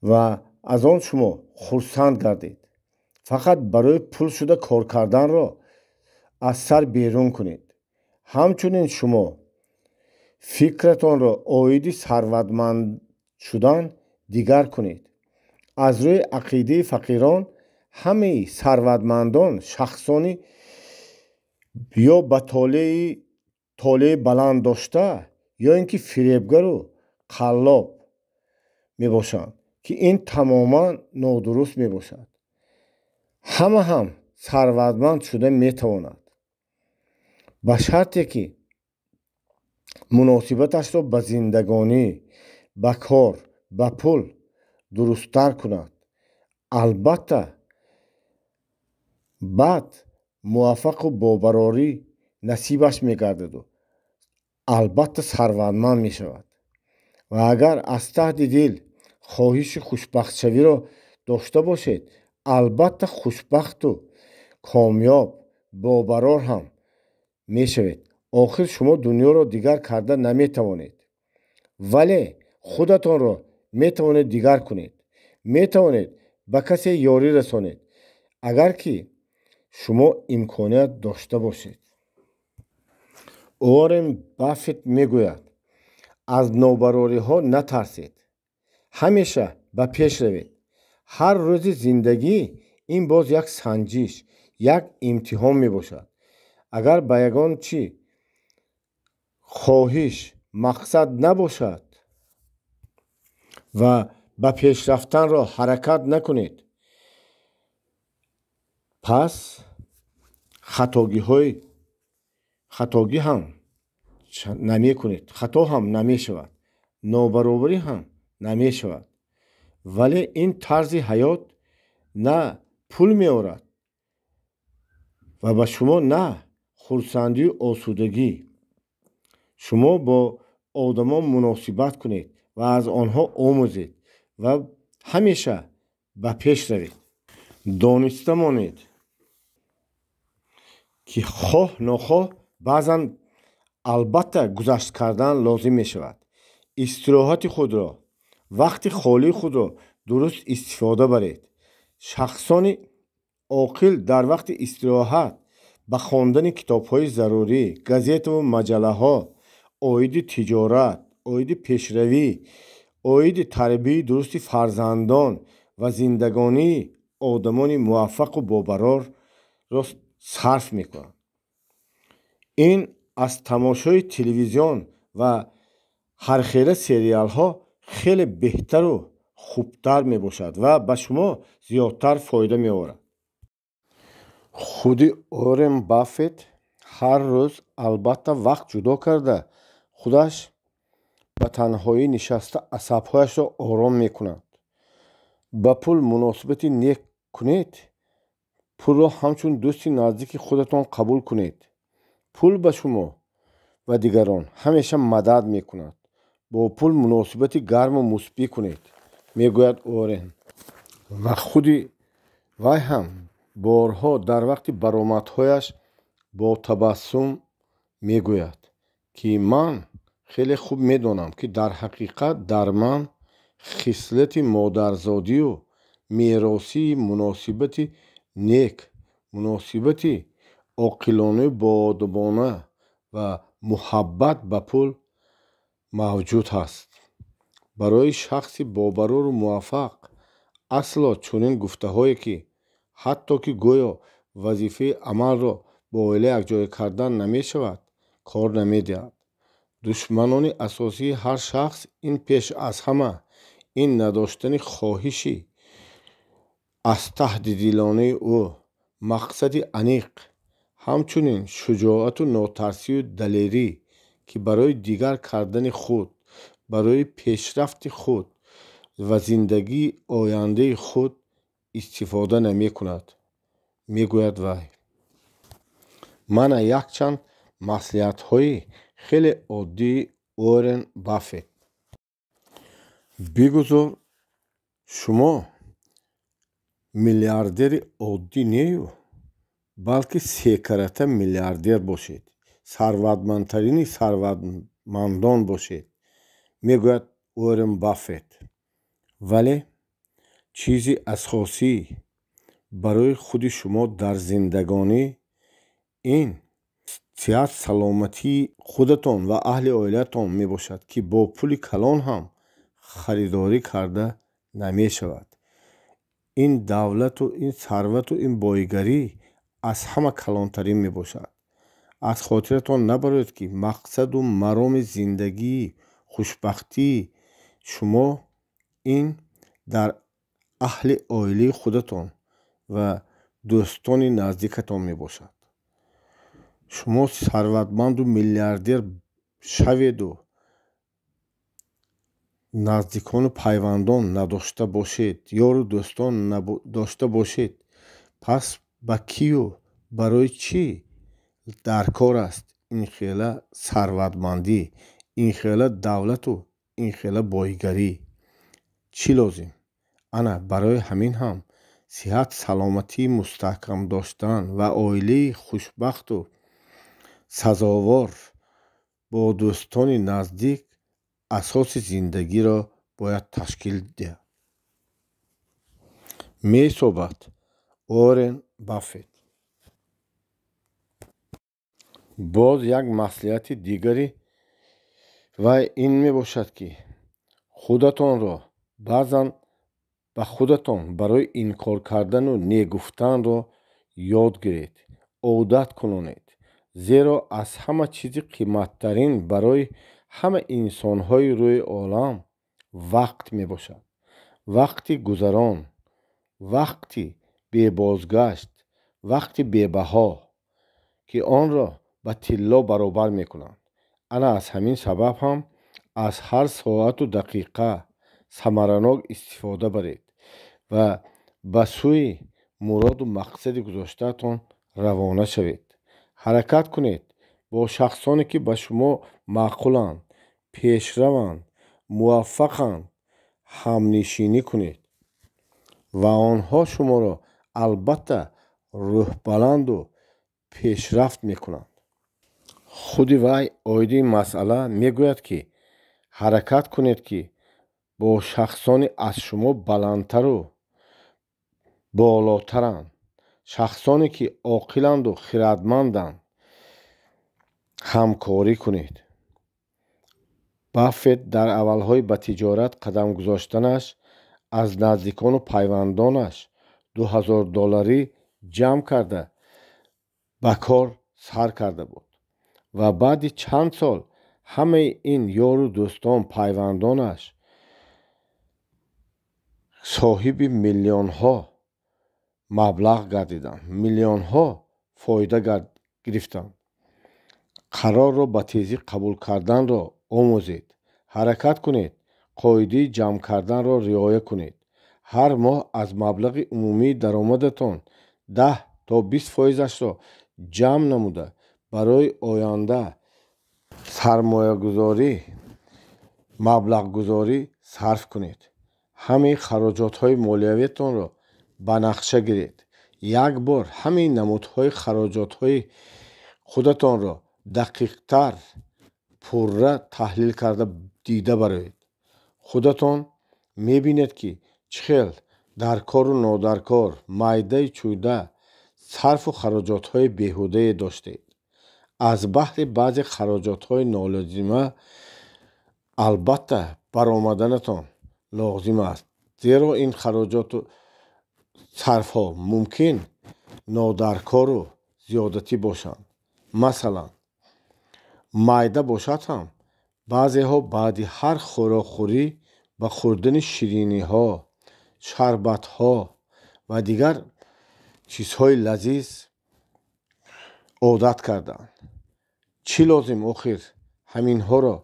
ва аз он шумо хурсанд гардед. Фақат барои пул шуда кор карданро аз сар берун кунед. Ҳамчунин шумо фикратонро оиди сарватманд шудан дигар кунед. Аз рӯи ақидаи фақирон ҳамаи сарватмандон шахсони ё ба толеи баланд дошта, ё ин ки фиребгару қаллоб мебошанд, ки ин тамоман нодуруст мебошад. Ҳама ҳам сарватманд шуда метавонад, ба шарте ки муносибаташро ба зиндагонӣ, ба кор, ба пул дурусттар кунад. Албатта, баъд муваффақу бобарорӣ насибаш мегардаду албатта сарватманд мешавад. Ва агар аз таҳти дил хоҳиши хушбахтшавиро дошта бошед, албатта хушбахту комёб бобарор ҳам мешавед. Охир шумо дунёро дигар карда наметавонед, вале худатонро метавонед дигар кунед. Метавонед ба касе ёрӣ расонед, агар ки шумо имконият дошта бошед. Уоррен Баффет мегӯяд: аз нобарориҳо натарсед, ҳамеша ба пеш равед. Ҳар рӯзи зиндагӣ ин боз як санҷиш, як имтиҳон мебошад. Агар ба ягон чӣ хоҳиш, мақсад набошад ва ба пеш рафтанро ҳаракат накунед, пас хатогӣ ҳам намекунед, хато ҳам намешавад, нобаробарӣ ҳам намешавад. Вале ин тарзи ҳаёт на пул меорад ва ба шумо на хурсандию осудагӣ. Шумо бо одамон муносибат кунед ва аз онҳо омӯзед ва ҳамеша ба пеш равед. Дониста монед, ки хоҳ нохоҳ баъзан албатта гузашт кардан лозим мешавад. Истироҳати худро, вақти холии худро дуруст истифода баред. Шахсони оқил дар вақти истироҳат ба хондани китобҳои зарурӣ, газетаву маҷаллаҳо оиди тиҷорат, оиди пешравӣ, оиди тарбияи дурусти фарзандон ва зиндагонии одамони муваффақу бобарорро сарф мекунанд. Ин аз тамошои телевизион ва ҳархела сериалҳо хеле беҳтару хубтар мебошад ва ба шумо зиёдтар фоида меорад. Худи Уоррен Баффет ҳар рӯз албатта вақт ҷудо карда худаш ба танҳоӣ нишаста асабҳояшро ором мекунад. Ба пул муносибати нек кунед, пулро ҳамчун дӯсти наздики худатон қабул кунед. Пул ба шумо ва дигарон ҳамеша мадад мекунад. Бо пул муносибати гарму мусбӣ кунед, мегӯяд Уоррен. Ва худи вай ҳам борҳо дар вақти баромадҳояш бо табассум мегӯяд, ки ман хеле хуб медонам, ки дар ҳақиқат дар ман хислати модарзодию меросии муносибати нек, муносибати оқилонаю боодобона ва муҳаббат ба пул мавҷуд ҳаст. Барои шахси бобарору муваффақ асло чунин гуфтаҳое, ки ҳатто ки гӯё вазифаи амалро бо оила якҷоя кардан намешавад, кор намедиҳад. Душманони асосии ҳар шахс ин пеш аз ҳама ин надоштани хоҳиши аз таҳти дилонаи ӯ, мақсади аниқ, ҳамчунин шуҷоату нотарсию далерӣ, ки барои дигар кардани худ, барои пешрафти худ ва зиндагии ояндаи худ истифода намекунад, мегӯяд вай. Мана якчанд маслиҳатҳои хеле оддии Уоррен Баффет. Бигузор шумо миллиардери оддӣ нею, балки секарата миллиардер бошед, сарватмандтарини сарватмандон бошед, мегӯяд Уоррен Баффет. Вале чизи асосӣ барои худи шумо дар зиндагонӣ ин сиҳат саломатии худатон ва аҳли оилаатон мебошад, ки бо пули калон ҳам харидорӣ карда намешавад. Ин давлату ин сарвату ин боигарӣ аз ҳама калонтарин мебошад. Аз хотиратон набароед, ки мақсаду мароми зиндагии хушбахтии шумо ин дар аҳли оилаи худатон ва дӯстони наздикатон мебошад. Шумо сарватманду миллиардер шаведу наздикону пайвандон надошта бошед, ёру дӯстон надошта бошед, пас ба кию барои чӣ Дар кор аст ин хела сарватмандӣ, ин хела давлату ин хела боигарӣ? Чӣ лозим? Ана барои ҳамин ҳам сиҳат, саломатии мустаҳкам доштан ва оилаи хушбахту сазовор бо дӯстони наздик асоси зиндагиро бояд ташкил диҳад. Меҳисобад Уоррен Баффет. Боз як маслиҳати дигари вай ин мебошад, ки худатонро баъзан ба худатон барои инкор кардану не гуфтанро ёд гиред, одат кунонед, зеро аз ҳама чизи қиматтарин барои ҳама инсонҳои рӯи олам вақт мебошад. Вақти гузарон, вақти бебозгашт, вақти бебаҳо, ки онро ба тилло баробар мекунанд. Ана аз ҳамин сабаб ҳам аз ҳар соату дақиқа самаранок истифода баред ва ба сӯи муроду мақсади гузоштаатон равона шавед. Ҳаракат кунед бо шахсоне, ки ба шумо маъқуланд, пешраванд, муваффақанд, ҳамнишинӣ кунед ва онҳо шуморо албатта рӯҳбаланду пешрафт мекунанд. Худи вай оиди ин масъала мегӯяд, ки ҳаракат кунед, ки бо шахсони аз шумо баландтару болотаранд, шахсоне ки оқиланду хирадманданд, ҳамкорӣ кунед. Баффет дар аввалҳои ба тиҷорат қадам гузоштанаш аз наздикону пайвандонаш $2000 ҷамъ карда ба кор сар карда буд ва баъди чанд сол ҳамаи ин ёру дӯстон, пайвандонаш соҳиби миллионҳо маблағ гардиданд, миллионҳо фоида гирифтанд. Қарорро ба тезӣ қабул карданро омӯзед. Ҳаракат кунед, қоидаи ҷамъ карданро риоя кунед. Ҳар моҳ аз маблағи умумии даромадатон 10 то 20 фоизашро ҷамъ намуда барои оянда сармоягузорӣ, маблағгузорӣ сарф кунед. Ҳамаи хароҷотҳои молиявиятонро ба нақша гиред. Як бор ҳамаи намудҳои хароҷотҳои худатонро дақиқтар, пурра таҳлил карда дида бароед. Худатон мебинед, ки чӣ хел даркору нодаркор, майдаи чӯйда сарфу хароҷотҳои беҳудае доштед. Аз баҳри баъзе хароҷотҳои нолозима албатта баромаданатон лозим аст, зеро ин хароҷоту сарфҳо мумкин нодаркору зиёдатӣ бошанд. Масалан, майда бошад ҳам баъзеҳо баъди ҳар хӯрокхӯрӣ ба хӯрдани шириниҳо, шарбатҳо ва дигар чизҳои лазиз одат карданд. Чӣ лозим охир ҳаминҳоро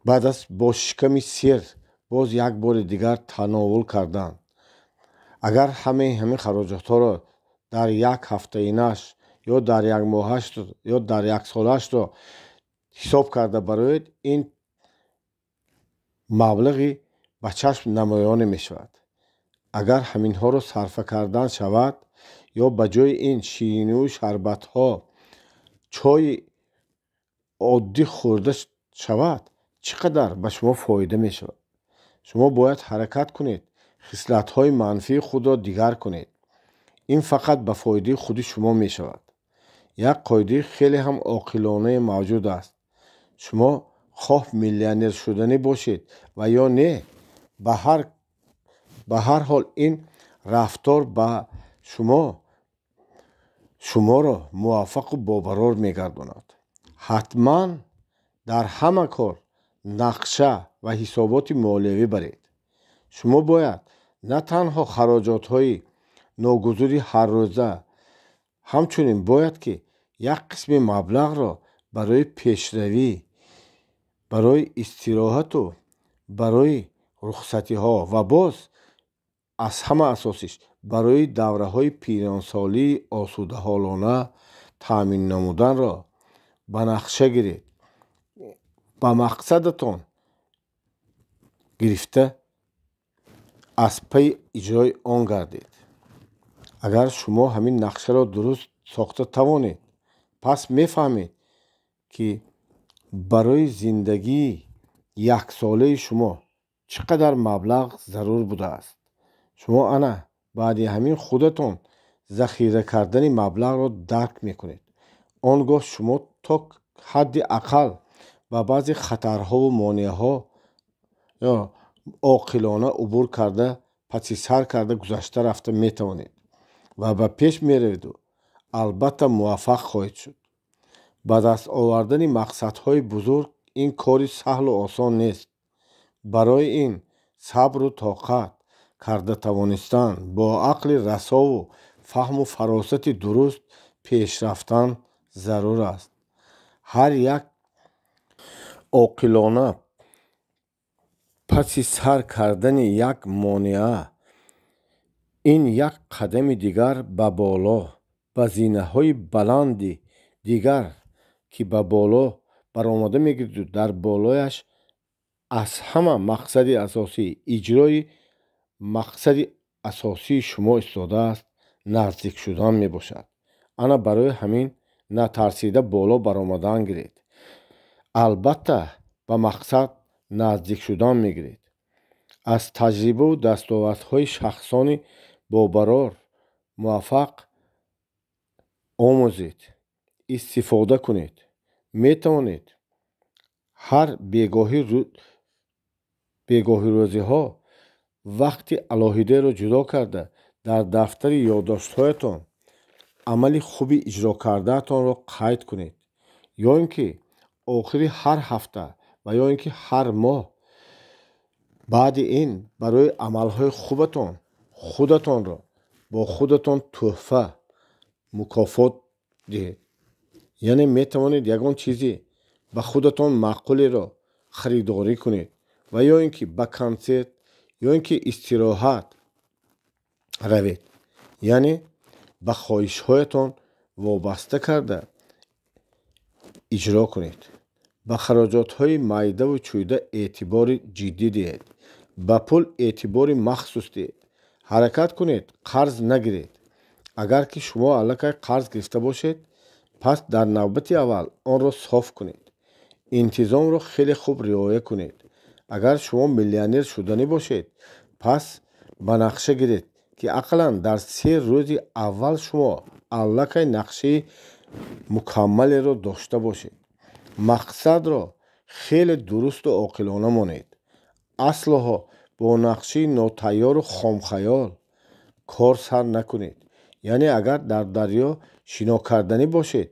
баъд аз бо шиками сер боз як бори дигар тановул кардан? Агар ҳамаи ҳамин хароҷотҳоро дар як ҳафтаинаш ё дар як моҳаш ё дар як солашро ҳисоб карда бароед, ин маблағи ба чашм намоёне мешавад. Агар ҳаминҳоро сарфа кардан шавад ё ба ҷои ин шириниву шарбатҳо чойи оддӣ хӯрда шавад, чӣ қадар ба шумо фоида мешавад? Шумо бояд ҳаракат кунед, хислатҳои манфии худро дигар кунед. Ин фақат ба фоидаи худи шумо мешавад. Як қоидаи хеле ҳам оқилонае мавҷуд аст. Шумо хоҳ миллионер шуданӣ бошед ва ё не, ба ҳар ҳол ин рафтор ба шуморо муваффақу бобарор мегардонад. Ҳатман дар ҳама кор нақша ва ҳисоботи молиявӣ баред. Шумо бояд на танҳо хароҷотҳои ногузури ҳаррӯза, ҳамчунин бояд ки як қисми маблағро барои пешравӣ, барои истироҳату барои рухсатиҳо ва боз аз ҳама асосиш барои давраҳои пиронсолии осудаҳолона таъмин намуданро ба нақша гиред. Ба мақсадатон гирифта аз пайи иҷрои он гардед. Агар шумо ҳамин нақшаро дуруст сохта тавонед, пас мефаҳмед, ки барои зиндагии яксолаи шумо чӣ қадар маблағ зарур будааст. Шумо ана баъди ҳамин худатон захира кардани маблағро дарк мекунед. Он гоҳ шумо то ҳадди ақал ба баъзе хатарҳову монеаҳо оқилона убур карда, паси сар карда гузашта рафта метавонед ва ба пеш мераведу албатта муваффақ хоҳед шуд. Ба даст овардани мақсадҳои бузург ин кори саҳлу осон нест. Барои ин сабру тоқат карда тавонистан, бо ақли расову фаҳму фаросати дуруст пеш рафтан зарур аст. Ҳар як оқилона паси сар кардани як монеа ин як қадами дигар ба боло, ба зинаҳои баланди дигар, ки ба боло баромада мегирду дар болояш аз ҳама мақсади асосӣ, иҷрои мақсади асосии шумо истодааст, наздик шудан мебошад. Ана барои ҳамин натарсида боло баромадан гиред. Албатта ба мақсад наздик шудан мегиред. Аз таҷрибаву дастовардҳои шахсони бобарор муваффақ омӯзед, истифода кунед. Метавонед ҳар бегоҳи рӯзиҳо вақти алоҳидаро ҷудо карда дар дафтари ёддоштҳоятон амали хуби иҷро кардаатонро қайд кунед, ё ин ки охири ҳар ҳафта ва ё ин ки ҳар моҳ баъди ин барои амалҳои хубатон худатонро бо худатон тӯҳфа мукофот диҳед. Яъне метавонед ягон чизе ба худатон маъқулеро харидорӣ кунед ва ё ин ки ба консерт ё ин ки истироҳат равед. Яъне ба хоҳишҳоятон вобаста карда иҷро кунед. Ба хароҷотҳои майдаву чӯйда эътибори ҷиддӣ диҳед. Ба пул эътибори махсус диҳед. Ҳаракат кунед, қарз нагиред. Агар ки шумо аллакай қарз гирифта бошед, пас дар навбати аввал онро соф кунед. Интизомро хеле хуб риоя кунед. Агар шумо миллионер шуданӣ бошед, пас ба нақша гиред, ки ақаллан дар 3 рӯзи аввал шумо аллакай нақшаи мукаммалеро дошта бошед. Мақсадро хеле дурусту оқилона монед. Аслоҳо бо нақшаи нотайёру хомхаёл кор сар накунед. Яъне агар дар дарё шино карданӣ бошед,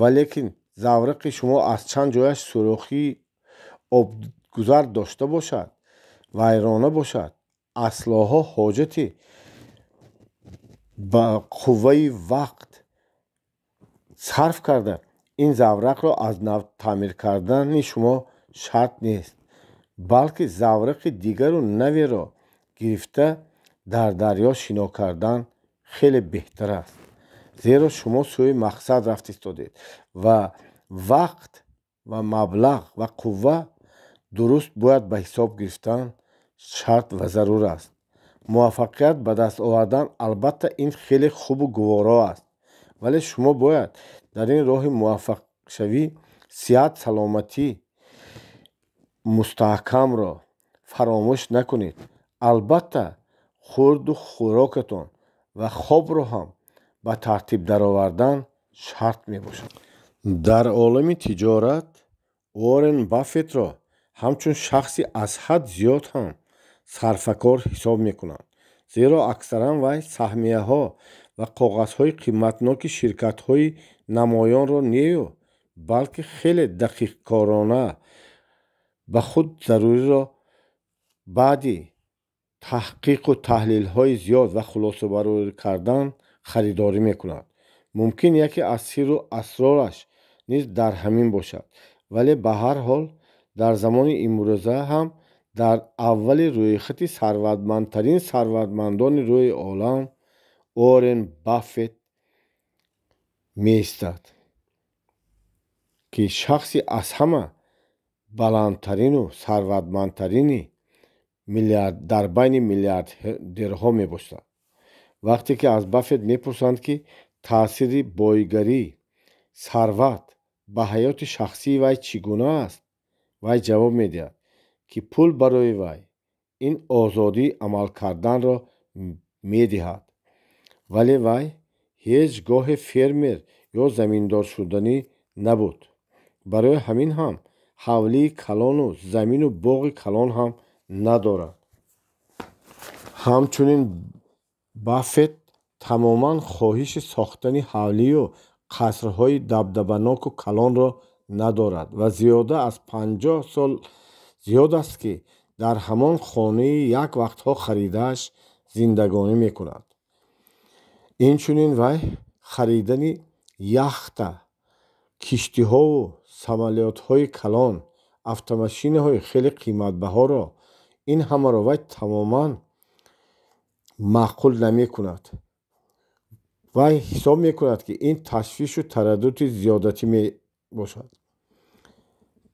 валекин заврақи шумо аз чанд ҷояш сӯрохии обгузар дошта бошад, вайрона бошад, аслоҳо ҳоҷати ба қувваи вақт сарф карда ин заврақро аз нав таъмир кардани шумо шарт нест, балки заврақи дигару наверо гирифта дар дарё шино кардан хеле беҳтар аст. Зеро шумо сӯи мақсад рафта истодед ва вақт ва маблағ ва қувва дуруст бояд ба ҳисоб гирифтан шарт ва зарур аст. Муваффақият ба даст овардан албатта ин хеле хубу гуворо аст, вале шумо бояд дар ин роҳи муваффақшавӣ сиҳат, саломатӣ мустаҳкамро фаромӯш накунед. Албатта хӯрду хӯрокатон ва хобро ҳам ба тартиб даровардан шарт мебошад. Дар олами тиҷорат Уоррен Баффетро ҳамчун шахси аз ҳад зиёд ҳам сарфакор ҳисоб мекунанд, зеро аксаран вай саҳмияҳо ва коғазҳои қиматноки ширкатҳои намоёнро нею, балки хеле дақиқкорона ба худ заруриро баъди таҳқиқу таҳлилҳои зиёд ва хулосабарорӣ кардан харидорӣ мекунад. Мумкин яке аз сирру асрораш низ дар ҳамин бошад, вале ба ҳар ҳол дар замони имрӯза ҳам Дар аввали рӯйхати сарватмандтарин сарватмандони рӯи олам Уоррен Баффет меистад, ки шахси аз ҳама баландтарину сарватмандтарини дар байни миллиардерҳо мебошад. Вақте ки аз Баффет мепурсанд, ки таъсири бойгарӣ, сарват ба ҳаёти шахсии вай чӣ гуна аст, вай ҷавоб медиҳад, ки пул барои вай ин озодии амал карданро медиҳад, вале вай ҳеҷ гоҳе фермер ё заминдор шуданӣ набуд. Барои ҳамин ҳам ҳавлии калону замину боғи калон ҳам надорад. Ҳамчунин Баффет тамоман хоҳиши сохтани ҳавлию қасрҳои дабдабаноку калонро надорад ва зиёда аз 50 сол зиёд аст, ки дар ҳамон хонаи як вақтҳо харидааш зиндагонӣ мекунад. Инчунин вай харидани яхта, киштиҳову самолётҳои калон, автомошинаҳои хеле қиматбаҳоро, ин ҳамаро вай тамоман маъқул намекунад. Вай ҳисоб мекунад, ки ин ташвишу тараддуди зиёдатӣ мебошад.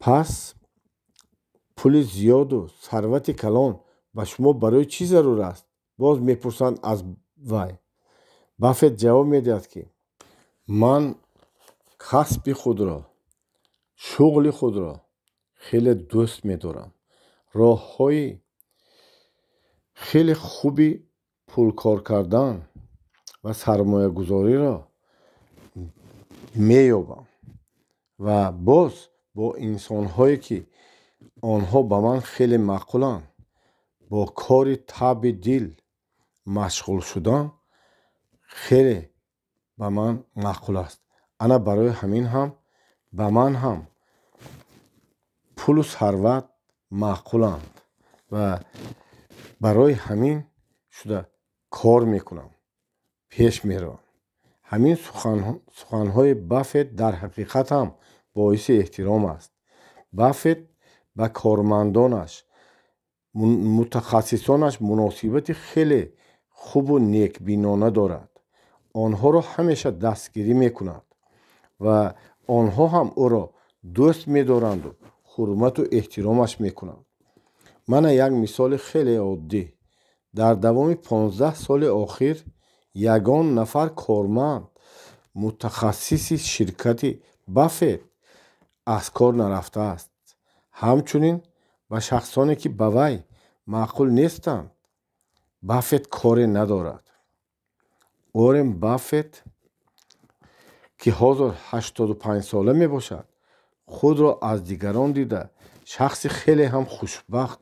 Пас пули зиёду сарвати калон ба шумо барои чӣ зарур аст? Боз мепурсанд аз вай. Баффет ҷавоб медиҳад, ки ман касби худро, шуғли худро хеле дӯст медорам. Роҳҳои хеле хуби пулкор кардан ва сармоягузориро меёбам ва боз бо инсонҳое, ки онҳо ба ман хеле маъқуланд, бо кори таъби дил машғул шудан хеле ба ман маъқул аст. Ана барои ҳамин ҳам ба ман ҳам пулу сарват маъқуланд ва барои ҳамин шуда кор мекунам, пеш меравам. Ҳамин суханҳои Баффет дар ҳақиқат ҳам боиси эҳтиром аст. Баффет ба кормандонаш, мутахассисонаш муносибати хеле хубу некбинона дорад. Онҳоро ҳамеша дастгирӣ мекунад ва онҳо ҳам ӯро дӯст медоранду ҳурмату эҳтиромаш мекунанд. Мана як мисоли хеле оддӣ. Дар давоми 15 соли охир ягон нафар корманд, мутахассиси ширкати Баффет аз кор нарафтааст. Ҳамчунин ба шахсоне, ки ба вай маъқул нестанд, Баффет коре надорад. Уоррен Баффет, ки ҳозир 85 сола мебошад, худро аз дигарон дида шахси хеле ҳам хушбахт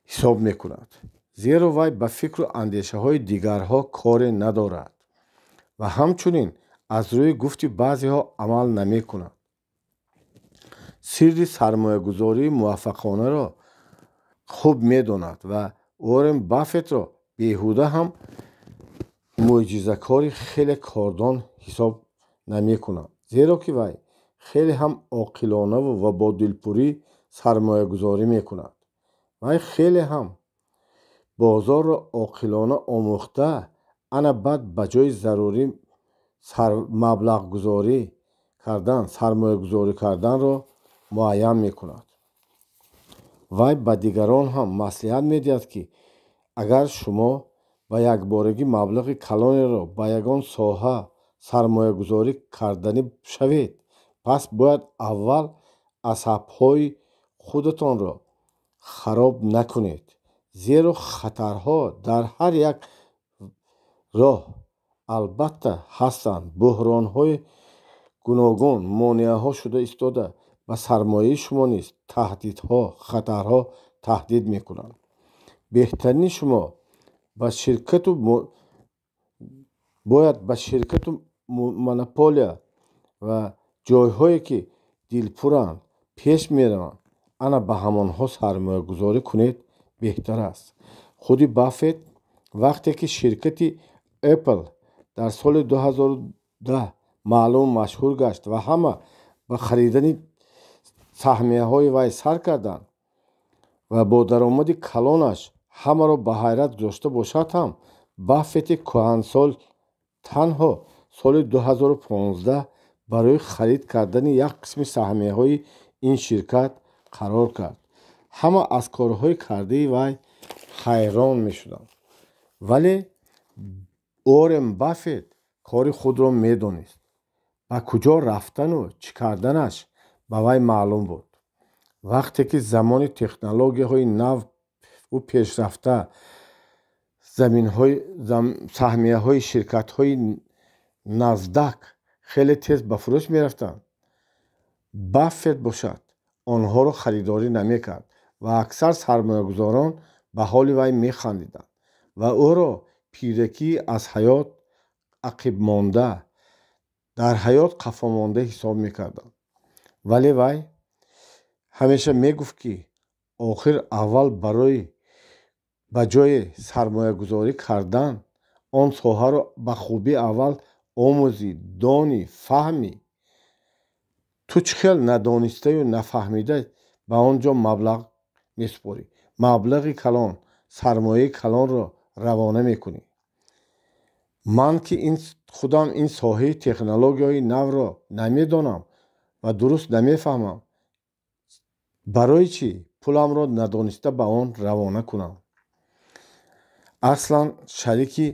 ҳисоб мекунад, зеро вай ба фикру андешаҳои дигарҳо коре надорад ва ҳамчунин аз рӯи гуфти баъзеҳо амал намекунад. Сирри сармоягузории муваффақонаро хуб медонад ва Уоррен Баффетро беҳуда ҳам мӯъҷизакори хеле кордон ҳисоб намекунад, зеро ки вай хеле ҳам оқилонаву ва бо дилпурӣ сармоягузорӣ мекунад. Вай хеле ҳам бозорро оқилона омӯхта, ана баъд ба ҷои зарурӣ маблағгузорӣ кардан, сармоягузорӣ карданро муайян мекунад. Вай ба дигарон ҳам маслиҳат медиҳад, ки агар шумо ба якборагӣ маблағи калонеро ба ягон соҳа сармоягузорӣ карданӣ шавед, пас бояд аввал асабҳои худатонро хароб накунед, зеро хатарҳо дар ҳар як роҳ албатта ҳастанд. Буҳронҳои гуногун монеаҳо шуда истода ба сармояи шумо низ таҳдидҳо, хатарҳо таҳдид мекунанд. Беҳтарини шумо ба ширкату бояд ба ширкату монополия ва ҷойҳое, ки дилпуранд, пеш мераванд, ана ба ҳамонҳо сармоягузорӣ кунед беҳтар аст. Худи Баффет вақте ки ширкати Apple дар соли 2010 маълум машҳур гашт ва ҳама ба харидани саҳмияҳои вай сар карданд, ва бо даромади калонаш ҳамаро ба ҳайрат гузошта бошад ҳам, Баффети кӯҳансол танҳо соли 2015 барои харид кардани як қисми саҳмияҳои ин ширкат қарор кард. Ҳама аз корҳои кардаи вай ҳайрон мешуданд. Вале Уоррен Баффет кори худро медонист. Ба куҷо рафтану чӣ карданаш ба вай маълум буд. Вақте ки замони технологияҳои наву пешрафта саҳмияҳои ширкатҳои Наздак хеле тез ба фурӯш мерафтанд, Баффет бошад онҳоро харидорӣ намекард ва аксар сармоягузорон ба ҳоли вай механдиданд ва ӯро пиракии аз ҳаёт ақибмонда, дар ҳаёт қафомонда ҳисоб мекарданд. Вале вай ҳамеша мегуфт, ки охир аввал барои ба ҷои сармоягузорӣ кардан он соҳаро ба хубӣ аввал омӯзӣ, донӣ, фаҳмӣ. Ту чӣ хел надонистаю нафаҳмида ба он ҷо маблағ месупорӣ? Маблағи калон, сармояи калонро равона мекунӣ. Ман ки худам ин соҳаи технологияҳои навро намедонам ва дуруст намефаҳмам, барои чӣ пуламро надониста ба он равона кунам? Аслан шарики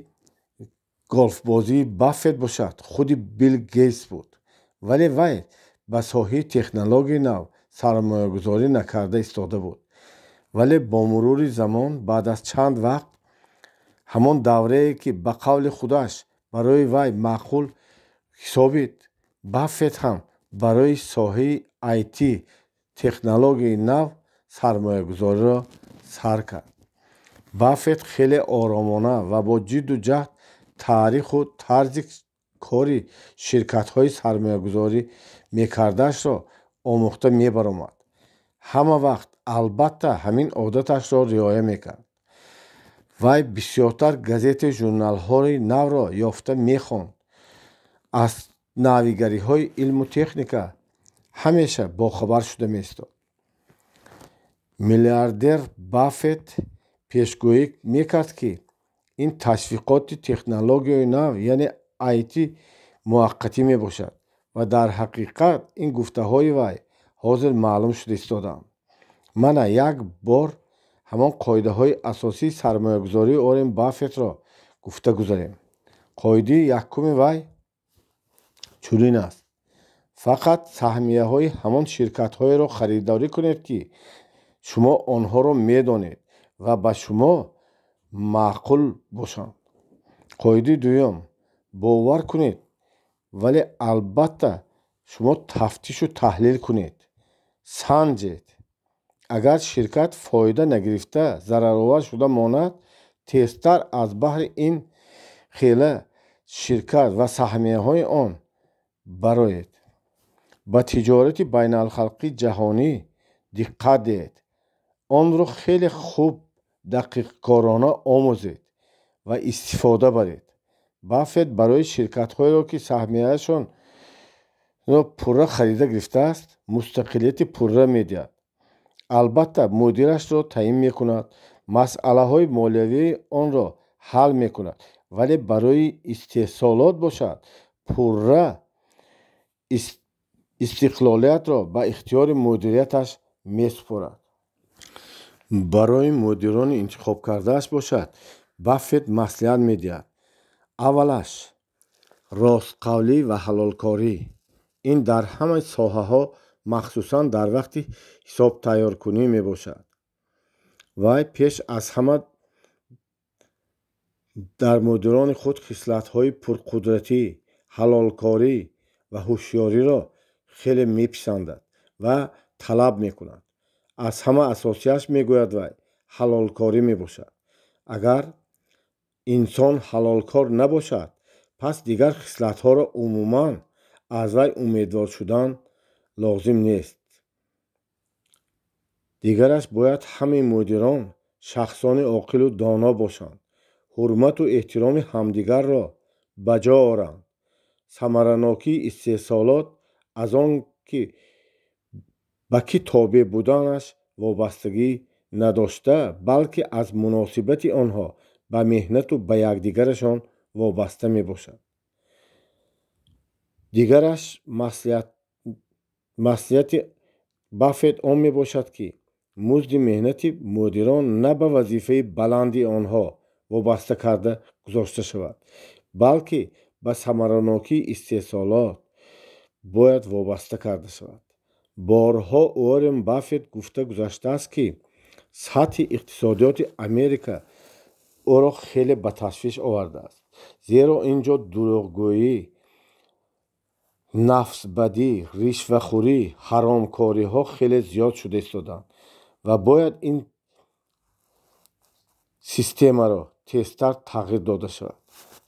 голфбозии Баффет бошад худи Билл Гейтс буд, вале вай ба соҳаи технологияи нав сармоягузорӣ накарда истода буд. Вале бо мурури замон баъд аз чанд вақт ҳамон даврае, ки ба қавли худаш барои вай маъқул ҳисобид, Баффет ҳам барои соҳаи IT технологияи нав сармоягузориро сар кард. Баффет хеле оромона ва бо ҷидду ҷаҳд таъриху тарзи кори ширкатҳои сармоягузорӣ мекардаашро омӯхта мебаромад. Ҳама вақт албатта ҳамин одаташро риоя мекард. Вай бисёртар газетаю журналҳои навро ёфта мехонд. Аз навигариҳои илму техника ҳамеша бохабар шуда меистод. Миллиардер Баффет пешгӯӣ мекард, ки ин ташвиқоти технологияи нав, яъне IT, муваққатӣ мебошад ва дар ҳақиқат ин гуфтаҳои вай ҳозир маълум шуда истодаанд. Мана як бор ҳамон қоидаҳои асосии сармоягузории Уоррен Баффетро гуфта гузарем. Қоидаи якуми вай чунин аст: фақат саҳмияҳои ҳамон ширкатҳоеро харидорӣ кунед, ки шумо онҳоро медонед ва ба шумо маъқул бошанд. Қоидаи дуюм: бовар кунед, вале албатта шумо тафтишу таҳлил кунед, санҷед. Агар ширкат фоида нагирифта зараровар шуда монад, тезтар аз баҳри ин хела ширкат ва саҳмияҳои он бароед. Ба тиҷорати байналхалқии ҷаҳонӣ диққат диҳед. Онро хеле хуб дақиқкорона омӯзед ва истифода баред. Баффет барои ширкатҳоеро, ки саҳмияшонро пурра харида гирифтааст, мустақилияти пурра медиҳад. Албатта мудирашро таъин мекунад, масъалаҳои молиявии онро ҳал мекунад, вале барои истеҳсолот бошад пурра истиқлолиятро ба ихтиёри мудирияташ месупорад. Барои мудирони интихобкардааш бошад Баффет маслиҳат медиҳад: аввалаш ростқавлӣ ва ҳалолкорӣ. Ин дар ҳама соҳаҳо, махсусан дар вақти ҳисобтайёркунӣ мебошад. Вай пеш аз ҳама дар мудирони худ хислатҳои пурқудратӣ, ҳалолкорӣ ва ҳушёриро хеле меписандад ва талаб мекунад. Аз ҳама асосияш, мегӯяд вай, ҳалолкорӣ мебошад. Агар инсон ҳалолкор набошад, пас дигар хислатҳоро умуман аз вай умедвор шудан лозим нест. Дигараш, бояд ҳамаи мудирон шахсони оқилу доно бошанд, ҳурмату эҳтироми ҳамдигарро ба ҷо оранд. Самаранокии истеҳсолот аз он ки ба кӣ тобеъ буданаш вобастагӣ надошта, балки аз муносибати онҳо ба меҳнату ба якдигарашон вобаста мебошад. Дигараш маслиҳати Баффет он мебошад, ки музди меҳнати мудирон на ба вазифаи баланди онҳо вобаста карда гузошта шавад, балки ба самаранокии истеҳсолот бояд вобаста карда шавад. Борҳо Уоррен Баффет гуфта гузаштааст, ки сатҳи иқтисодиёти Америка ӯро хеле ба ташвиш овардааст, зеро ин ҷо дурӯғгӯӣ, нафсбадӣ, ришвахӯрӣ, ҳаромкориҳо хеле зиёд шуда истодаанд ва бояд ин системаро тезтар тағйир дода шавад.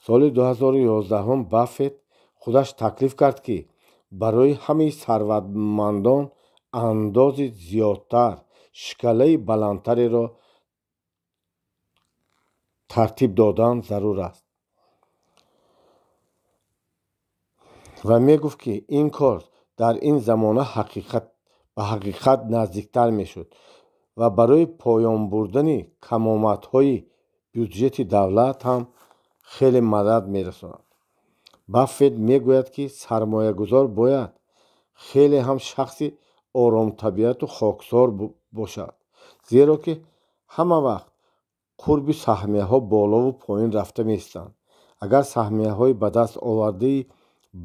Соли 2011 Баффет худаш таклиф кард, ки барои ҳамаи сарватмандон андози зиёдтар, шкалаи баландтареро тартиб додан зарур аст ва мегуфт, ки ин кор дар ин замона ба ҳақиқат наздиктар мешуд ва барои поён бурдани камомадҳои бюҷети давлат ҳам хеле мадад мерасонад. Баффет мегӯяд, ки сармоягузор бояд хеле ҳам шахси оромтабиату хоксор бошад, зеро ки ҳама вақт қурби саҳмияҳо болову поён рафта меистанд. Агар саҳмияҳои ба даст овардаи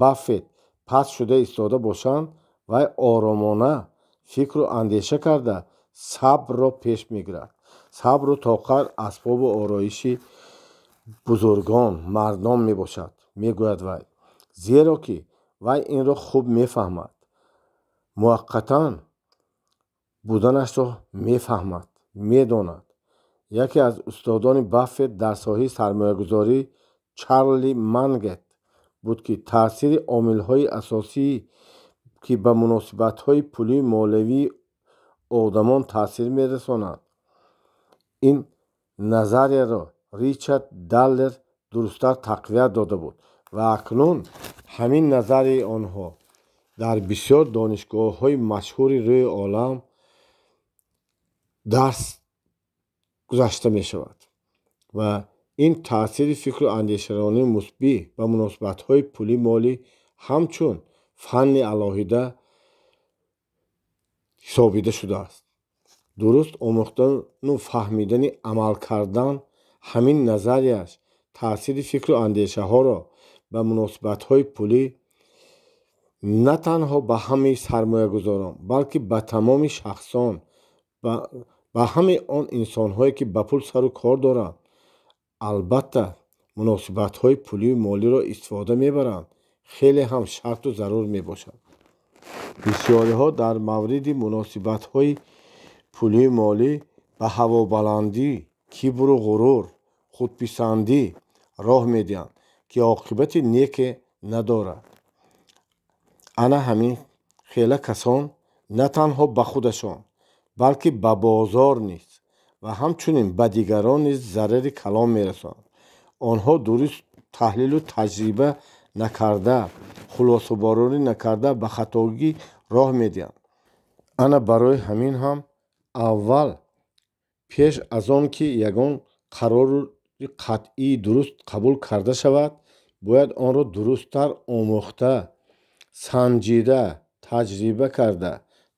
Баффет паст шуда истода бошанд, вай оромона фикру андеша карда сабрро пеш мегирад. Сабру тоқат асбобу ороиши бузургон, мардон мебошад, мегӯяд вай, зеро ки вай инро хуб мефаҳмад, муваққатан буданашро мефаҳмад, медонад. Яке аз устодони Баффет дар соҳаи сармоягузорӣ Чарли Мангет буд, ки таъсири омилҳои асосӣ, ки ба муносибатҳои пулию молиявии одамон таъсир мерасонанд, ин назарияро Ричард Даллер дурусттар тақвият дода буд ва акнун ҳамин назарияи онҳо дар бисёр донишгоҳҳои машҳури рӯи олам дарс гузашта мешавад ва ин таъсири фикру андешаронии мусбӣ ба муносибатҳои пулӣ-молӣ ҳамчун фанни алоҳида ҳисобида шудааст. Дуруст омӯхтану фаҳмидани амал кардан ҳамин назарияш таъсири фикру андешаҳоро ба муносибатҳои пулӣ на танҳо ба ҳамаи сармоягузорон, балки ба тамоми шахсон, ба ҳамаи он инсонҳое, ки ба пул сару кор доранд, албатта муносибатҳои пулию молиро истифода мебаранд, хеле ҳам шарту зарур мебошад. Бисёриҳо дар мавриди муносибатҳои пулию молӣ ба ҳавобаландӣ, кибру ғурур, худписандӣ роҳ медиҳанд, ки оқибати неке надорад. Ана ҳамин хела касон на танҳо ба худашон, балки ба бозор низ ва ҳамчунин ба дигарон низ зарари калон мерасонанд. Онҳо дуруст таҳлилу таҷриба накарда, хулосабарорӣ накарда ба хатогӣ роҳ медиҳанд. Ана барои ҳамин ҳам аввал пеш аз он ки ягон қарори қатъии дуруст қабул карда шавад, бояд онро дурусттар омӯхта, санҷида, таҷриба карда,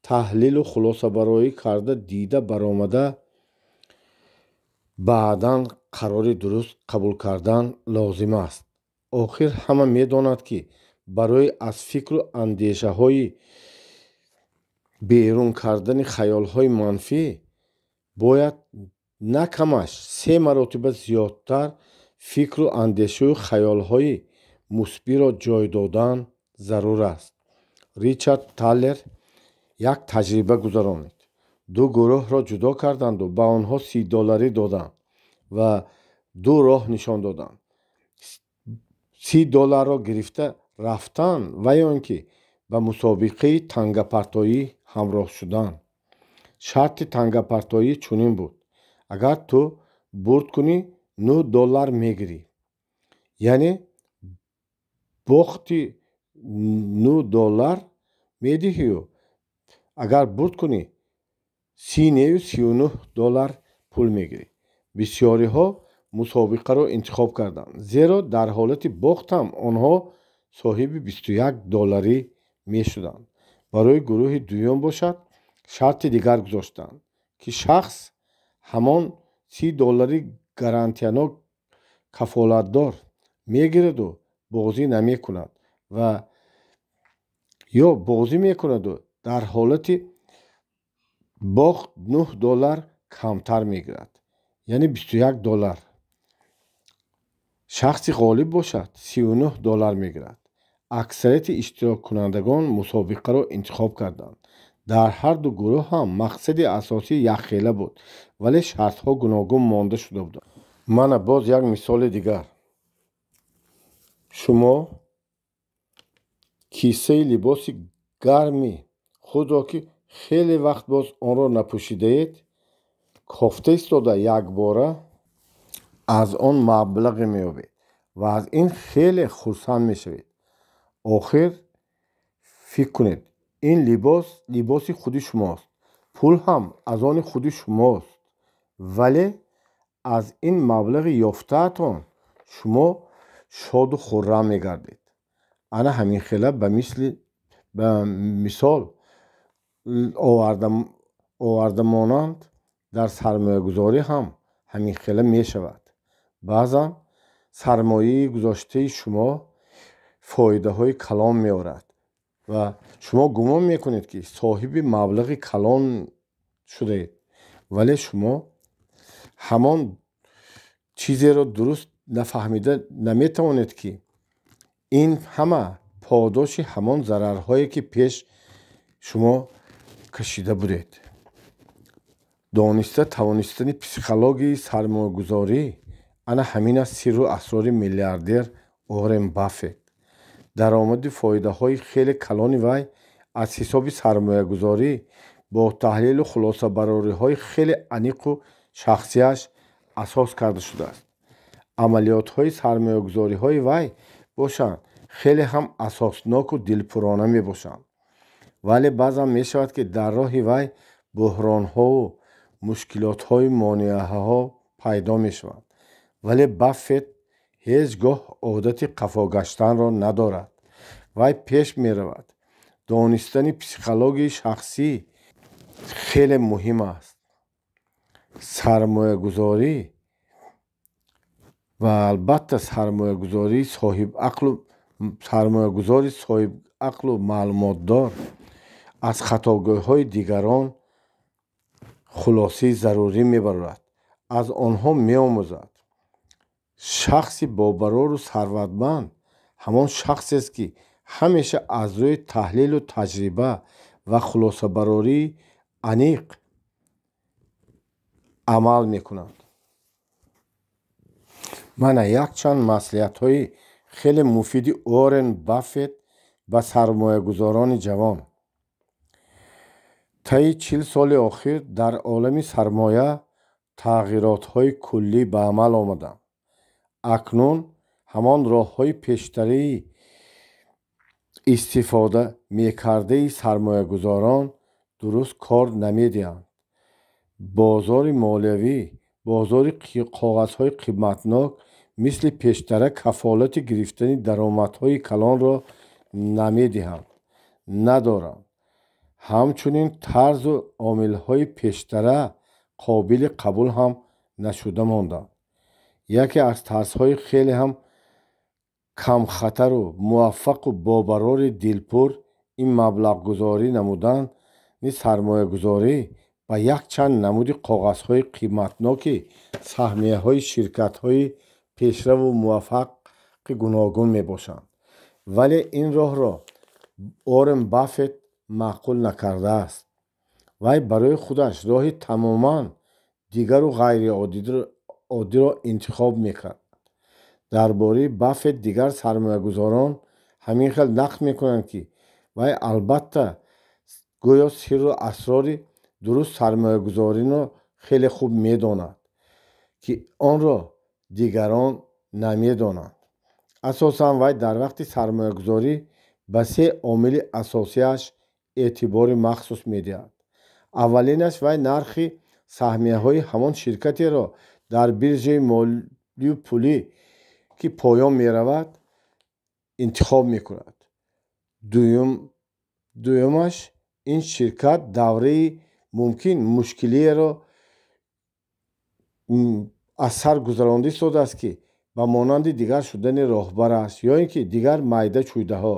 таҳлилу хулосабарорӣ карда, дида баромада, баъдан қарори дуруст қабул кардан лозим аст. Охир ҳама медонад, ки барои аз фикру андешаҳои берун кардани хаёлҳои манфӣ бояд на камаш 3 маротиба зиёдтар фикру андешаю хаёлҳои мусбиро ҷой додан зарур аст. Ричард Таллер як таҷриба гузаронид. Ду гурӯҳро ҷудо карданду ба онҳо $30 доданд ва ду роҳ нишон доданд. $30 гирифта рафтан ва ё ин ки ба мусобиқаи тангапартоӣ ҳамроҳ шудан. Шарти тангапартоӣ чунин буд: агар ту бурд кунӣ, $9 мегирӣ, яъне бохти $9 медиҳию агар бурд кунӣ, 30,39 доллар пул мегирӣ. Бисёриҳо мусобиқаро интихоб карданд, зеро дар ҳолати бохт ҳам онҳо соҳиби 21 долларӣ мешуданд. Барои гурӯҳи дуюм бошад, шарти дигар гузоштанд, ки шахс ҳамон 30 доллари гарантиянок кафолатдор мегираду бозӣ намекунад ва ё бозӣ мекунаду дар ҳолати бохт 9 доллар камтар мегирад, яъне 21 доллар. Шахси ғолиб бошад, 39 доллар мегирад. Аксарияти иштироккунандагон мусобиқаро интихоб карданд. Дар ҳар ду гурӯҳ ҳам мақсади асосӣ якхела буд, вале шартҳо гуногун монда шуда буданд. Мана боз як мисоли дигар. Шумо кисаи либоси гарми худро, ки хеле вақт боз онро напӯшидаед, кофта истода якбора аз он маблағе меёбед ва аз ин хеле хурсанд мешавед. Охир фикр кунед, ин либос либоси худи шумост, пул ҳам аз они худи шумост, вале аз ин маблағи ёфтаатон шумо шоду хуррам мегардед. Ана ҳамин хела ба мисол оварда монанд дар сармоягузорӣ ҳам ҳамин хела мешавад. Баъзан сармояи гузоштаи шумо фоидаҳои калон меорад ва шумо гумон мекунед, ки соҳиби маблағи калон шудаед, вале шумо ҳамон чизеро дуруст нафаҳмида наметавонед, ки ин ҳама подоши ҳамон зарарҳое, ки пеш шумо кашида будед. Дониста тавонистани психологияи сармоягузорӣ ана ҳамин аст сирру асрори миллиардер Уоррен Баффет. Даромади фоидаҳои хеле калони вай аз ҳисоби сармоягузорӣ бо таҳлилу хулосабарориҳои хеле аниқу шахсияш асос карда шудааст. Амалиётҳои сармоягузориҳои вай бошанд, хеле ҳам асосноку дилпурона мебошанд. Вале баъзан мешавад, ки дар роҳи вай буҳронҳову мушкилотҳои монеаҳо пайдо мешаванд. Вале Баффет ҳеҷ гоҳ одати қафогаштанро надорад. Вай пеш меравад. Донистани психологияи шахсӣ хеле муҳим аст. Сармоягузорӣ ва албатта сармоягузории соҳибақлу сармоягузори соҳибақлу маълумотдор аз хатогӯйҳои дигарон хулосаи зарурӣ мебарорад, аз онҳо меомӯзад. Шахси бобарору сарватманд ҳамон шахсест, ки ҳамеша аз рӯи таҳлилу таҷриба ва хулосабарории аниқ амал мекунад. Мана якчанд маслиҳатҳои хеле муфиди Уоррен Баффет ба сармоягузорони ҷавон. Таи 40 соли охир дар олами сармоя тағйиротҳои куллӣ ба амал омаданд. Акнун ҳамон роҳҳои пештарии истифода мекардаи сармоягузорон дуруст кор намедиҳанд. Бозори молиявӣ, бозори коғазҳои қиматнок мисли пештара кафолати гирифтани даромадҳои калонро намедиҳанд, надоранд. Ҳамчунин тарзу омилҳои пештара қобили қабул ҳам нашуда монданд. Яке аз тарзҳои хеле ҳам камхатару муваффақу бобарори дилпур ин маблағгузорӣ намудани сармоягузорӣ ба якчанд намуди коғазҳои қиматноки саҳмияҳои ширкатҳои пешраву муваффақи гуногун мебошанд. Вале ин роҳро Уоррен Баффет маъқул накардааст. Вай барои худаш роҳи тамоман дигару ғайриоддиро интихоб мекард. Дар бораи Баффет дигар сармоягузорон ҳамин хел нақл мекунанд, ки вай албатта гӯё сирру асрори дуруст сармоягузориро хеле хуб медонад, ки онро дигарон намедонанд. Асосан вай дар вақти сармоягузорӣ ба се омили асосиаш эътибори махсус медиҳад. Аввалинаш вай нархи саҳмияҳои ҳамон ширкатеро дар биржаи молию пулӣ, ки поён меравад, интихоб мекунад. Дуюмаш, ин ширкат давраи мумкин мушкилиеро аз сар гузаронда истодааст, ки ба монанди дигар шудани роҳбараш ё ин ки дигар майда чӯйдаҳо.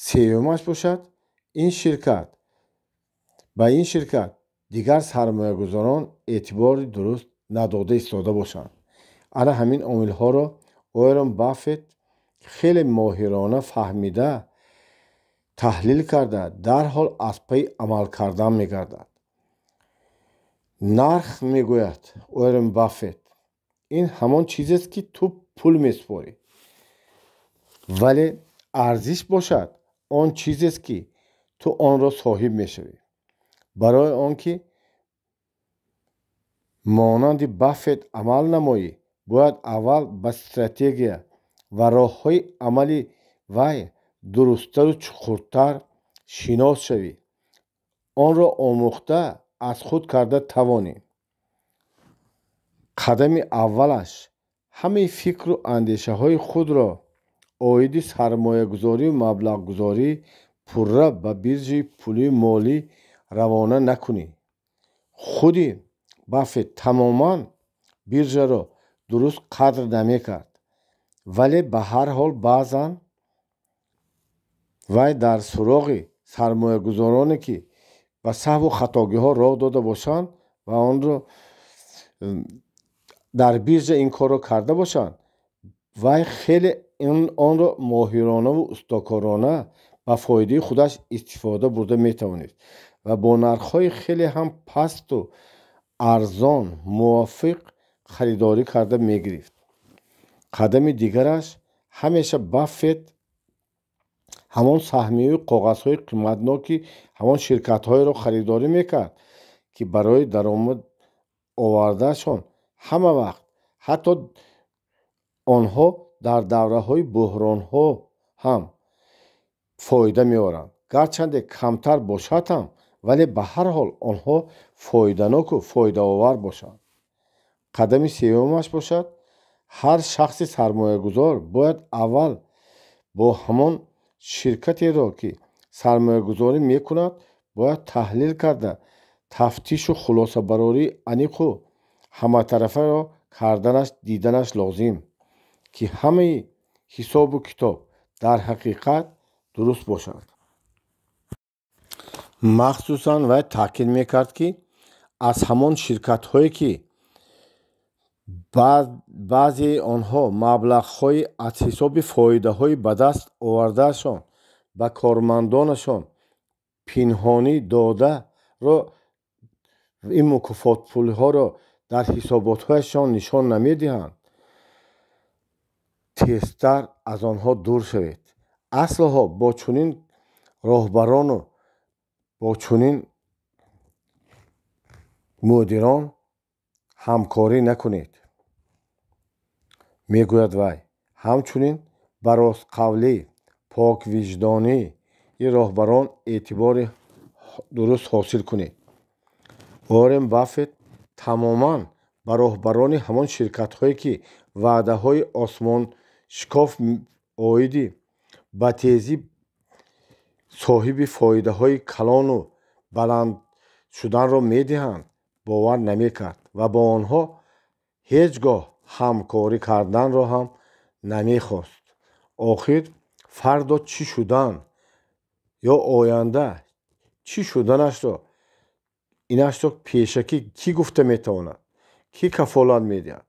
Сеюмаш бошад, ин ширкат ба ин ширкат дигар сармоягузорон эътибори дуруст надода истода бошанд. Ана ҳамин омилҳоро Уоррен Баффет хеле моҳирона фаҳмида, таҳлил карда, дарҳол аз пайи амал кардан мегардад. Нарх, мегӯяд Уоррен Баффет, ин ҳамон чизест, ки ту пул месупорӣ, вале арзиш бошад он чизест, ки ту онро соҳиб мешавӣ. Барои он ки монанди Баффет амал намоӣ, бояд аввал ба стратегия ва роҳҳои амали вай дурусттару чуқуртар шинос шавӣ, онро омӯхта аз худ карда тавонӣ. Қадами аввалаш ҳамаи фикру андешаҳои худро оиди сармоягузорию маблағгузорӣ пурра ба биржаи пулию молӣ равона накунӣ. Худи Баффет тамоман биржаро дуруст қадр намекард, вале ба ҳар ҳол баъзан вай дар суроғи сармоягузороне, ки ба саҳву хатогиҳо роҳ дода бошанд ва онро дар биржа ин корро карда бошанд, вай хеле онро моҳиронаву устокорона ба фоидаи худаш истифода бурда метавонист ва бо нархҳои хеле ҳам пасту арзон мувофиқ харидорӣ карда мегирифт. Қадами дигараш, ҳамеша Баффет ҳамон саҳмияю коғазҳои қиматноки ҳамон ширкатҳоеро харидорӣ мекард, ки барои даромад овардаашон ҳама вақт, ҳатто онҳо дар давраҳои буҳронҳо ҳам фоида меоранд. Гарчанде камтар бошад ҳам, вале ба ҳар ҳол онҳо фоиданоку фоидаовар бошанд. Қадами сеюмаш бошад, ҳар шахси сармоягузор бояд аввал бо ҳамон ширкатеро, ки сармоягузорӣ мекунад, бояд таҳлил карда, тафтишу хулосабарории аниқу ҳаматарафаро карданаш, диданаш лозим, ки ҳамаи ҳисобу китоб дар ҳақиқат дуруст бошад. Махсусан вай таъкид мекард, ки аз ҳамон ширкатҳое, ки баъзеи онҳо маблағҳои аз ҳисоби фоидаҳои ба даст овардаашон ба кормандонашон пинҳонӣ додаро ин мукофотпулҳоро дар ҳисоботҳояшон нишон намедиҳанд, тезтар аз онҳо дур шавед. Аслҳо бо чунин роҳбарону бо чунин мудирон ҳамкорӣ накунед, мегӯяд вай. Ҳамчунин ба ростқавлӣ, поквиҷдонии роҳбарон эътибори дуруст ҳосил кунед. Уоррен Баффет тамоман ба роҳбарони ҳамон ширкатҳое, ки ваъдаҳои осмоншикоф оиди ба тезӣ соҳиби фоидаҳои калону баланд шуданро медиҳанд, бовар намекард ва бо онҳо ҳеҷ гоҳ ҳамкорӣ карданро ҳам намехост. Охир фардо чӣ шудан ё оянда чӣ шуданашро инашро пешакӣ кӣ гуфта метавонад, кӣ кафолат медиҳад?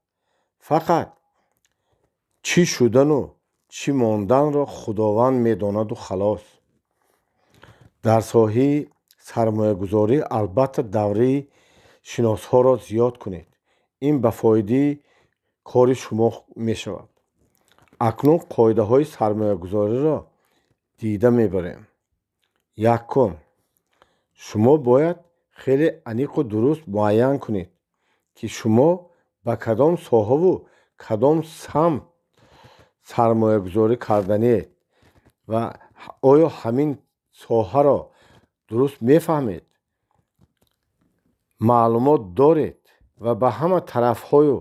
Фақат чӣ шудану чӣ монданро Худованд медонаду халос. Дар соҳаи сармоягузорӣ албатта давраи шиносҳоро зиёд кунед. Ин ба фоидаи кори шумо мешавад. Акнун қоидаҳои сармоягузориро дида мебарем. Якум, шумо бояд хеле аниқу дуруст муайян кунед, ки шумо ба кадом соҳаву кадом самт сармоягузорӣ карданиед ва оё ҳамин соҳаро дуруст мефаҳмед, маълумот доред ва ба ҳама тарафҳою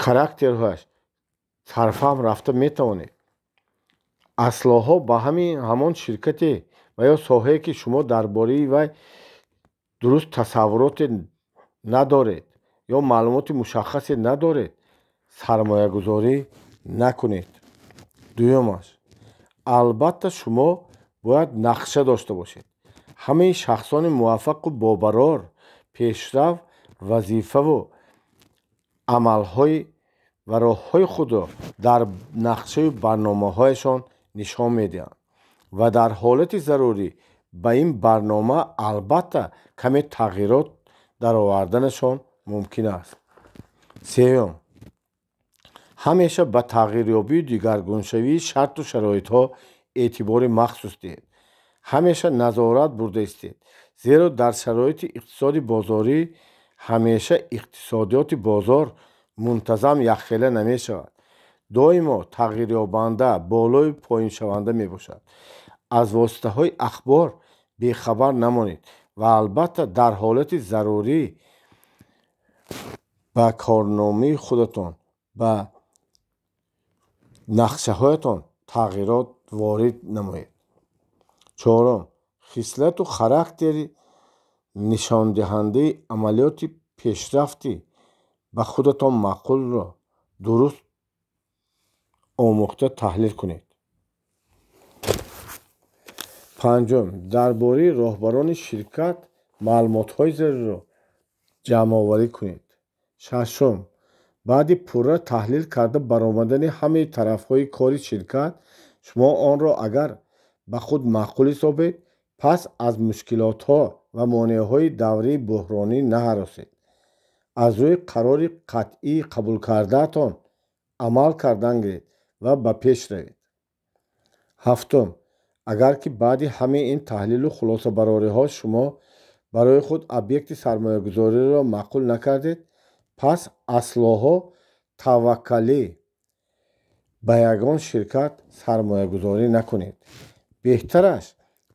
характерҳояш сарфаҳм рафта метавонед. Аслоҳо ба ҳамон ширкате ва ё соҳае, ки шумо дар бораи вай дуруст тасаввуроте надоред ё маълумоти мушаххасе надоред, сармоягузорӣ накунед. Дуюмаш, албатта шумо бояд нақша дошта бошед. Ҳамаи шахсони муваффақу бобарор пешрав, вазифаву амалҳои ва роҳҳои худро дар нақшаю барномаҳояшон нишон медиҳанд ва дар ҳолати зарурӣ ба ин барнома албатта каме тағйирот дароварданашон мумкин аст. Сеюм, ҳамеша ба тағйирёбию дигаргуншавии шарту шароитҳо эътибори махсус диҳед. Ҳамеша назорат бурда истед, зеро дар шароити иқтисоди бозорӣ ҳамеша иқтисодиёти бозор мунтазам якхела намешавад, доимо тағйирёбанда, болою поиншаванда мебошад. Аз воситаҳои ахбор бехабар намонед ва албатта дар ҳолати зарурӣ ба корномаи худатон, ба нақшаҳоятон тағйирот ворид намоед. Чорум, хислату характери нишондиҳандаи амалиёти пешрафти ба худатон маъқулро дуруст омӯхта таҳлил кунед. Панҷум, дар бораи роҳбарони ширкат маълумотҳои заруриро ҷамъоварӣ кунед. Шашум, баъди пурра таҳлил карда баромадани ҳамаи тарафҳои кори ширкат, шумо онро агар ба худ маъқул ҳисобед, пас аз мушкилотҳо ва монеаҳои давраи буҳронӣ наҳаросед. Аз рӯи қарори қатъии қабулкардаатон амал кардан гиред ва ба пеш равед. Ҳафтум, агар ки баъди ҳамаи ин таҳлилу хулосабарориҳо шумо барои худ объекти сармоягузориро маъқул накардед, пас аслоҳо таваккалӣ ба ягон ширкат сармоягузорӣ накунед. Беҳтараш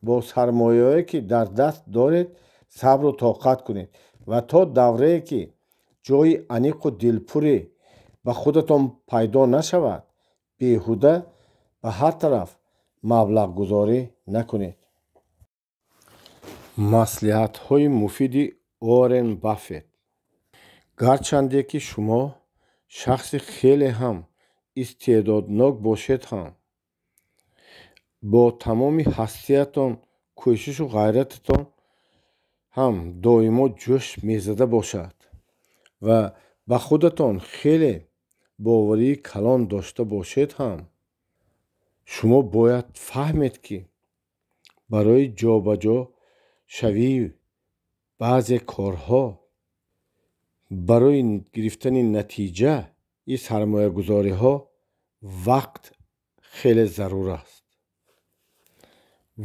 бо сармояое, ки дар даст доред, сабру тоқат кунед ва то даврае, ки ҷойи аниқу дилпуре ба худатон пайдо нашавад, беҳуда ба ҳар тараф маблағгузорӣ накунед. Маслиҳатҳои муфиди Уоррен Баффет. Гарчанде ки шумо шахси хеле ҳам истеъдоднок бошед ҳам, бо тамоми ҳастиятон, кӯшишу ғайрататон ҳам доимо ҷӯш мезада бошад ва ба худатон хеле боварии калон дошта бошед ҳам, шумо бояд фаҳмед, ки барои ҷобаҷошавии баъзе корҳо, барои гирифтани натиҷаи сармоягузориҳо вақт хеле зарур аст.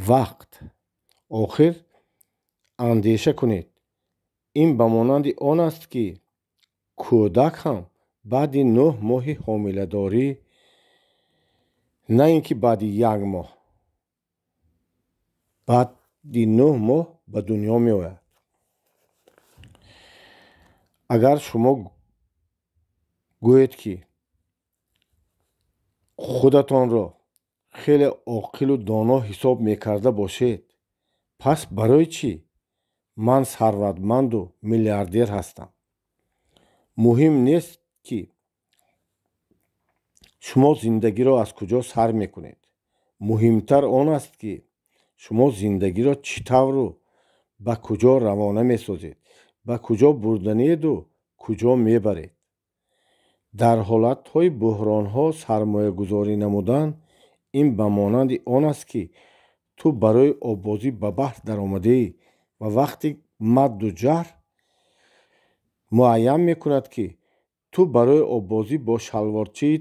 Вақт. Охир андеша кунед, ин ба монанди он аст, ки кӯдак ҳам баъди 9 моҳи ҳомиладорӣ, на ин ки баъди як моҳ, баъди 9 моҳ ба дунё меояд. Агар шумо гӯед, ки худатонро хеле оқилу доно ҳисоб мекарда бошед, пас барои чӣ ман сарватманду миллиардер ҳастам? Муҳим нест, ки шумо зиндагиро аз куҷо сар мекунед. Муҳимтар он аст, ки шумо зиндагиро чӣ тавру ба куҷо равона месозед, ба куҷо бурданеду куҷо мебаред. Дар ҳолатҳои буҳронҳо сармоягузорӣ намудан ин ба монанди он аст, ки ту барои оббозӣ ба баҳр даромадаӣ ва вақти мадду ҷаҳр муайян мекунад, ки ту барои оббозӣ бо шалворчаи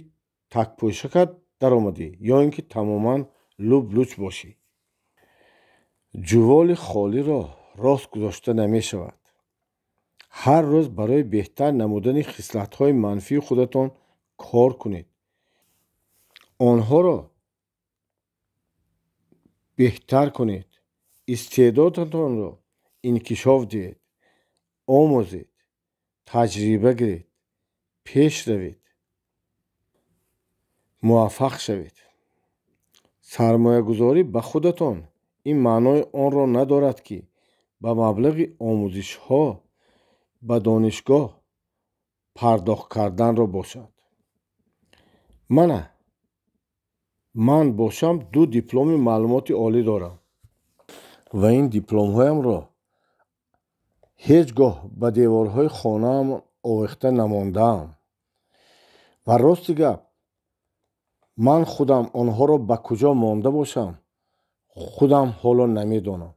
такпӯшакат даромадӣ ё ин ки тамоман луб-луч бошӣ. Ҷуволи холиро рост гузошта намешавад. Ҳар рӯз барои беҳтар намудани хислатҳои манфии худатон кор кунед. Онҳоро беҳтар кунед, истеъдодатонро инкишоф диҳед, омӯзед, таҷриба гиред, пеш равед, муваффақ шавед. Сармоягузорӣ ба худатон ин маънои онро надорад, ки ба маблағи омӯзишҳо ба донишгоҳ пардохт карданро бошад. Мана ман бошам 2 дипломи маълумоти олӣ дорам ва ин дипломҳоямро ҳеҷ гоҳ ба деворҳои хонаам овехта намондаам. Ва рости гап, ман худам онҳоро ба куҷо монда бошам, худам ҳоло намедонам.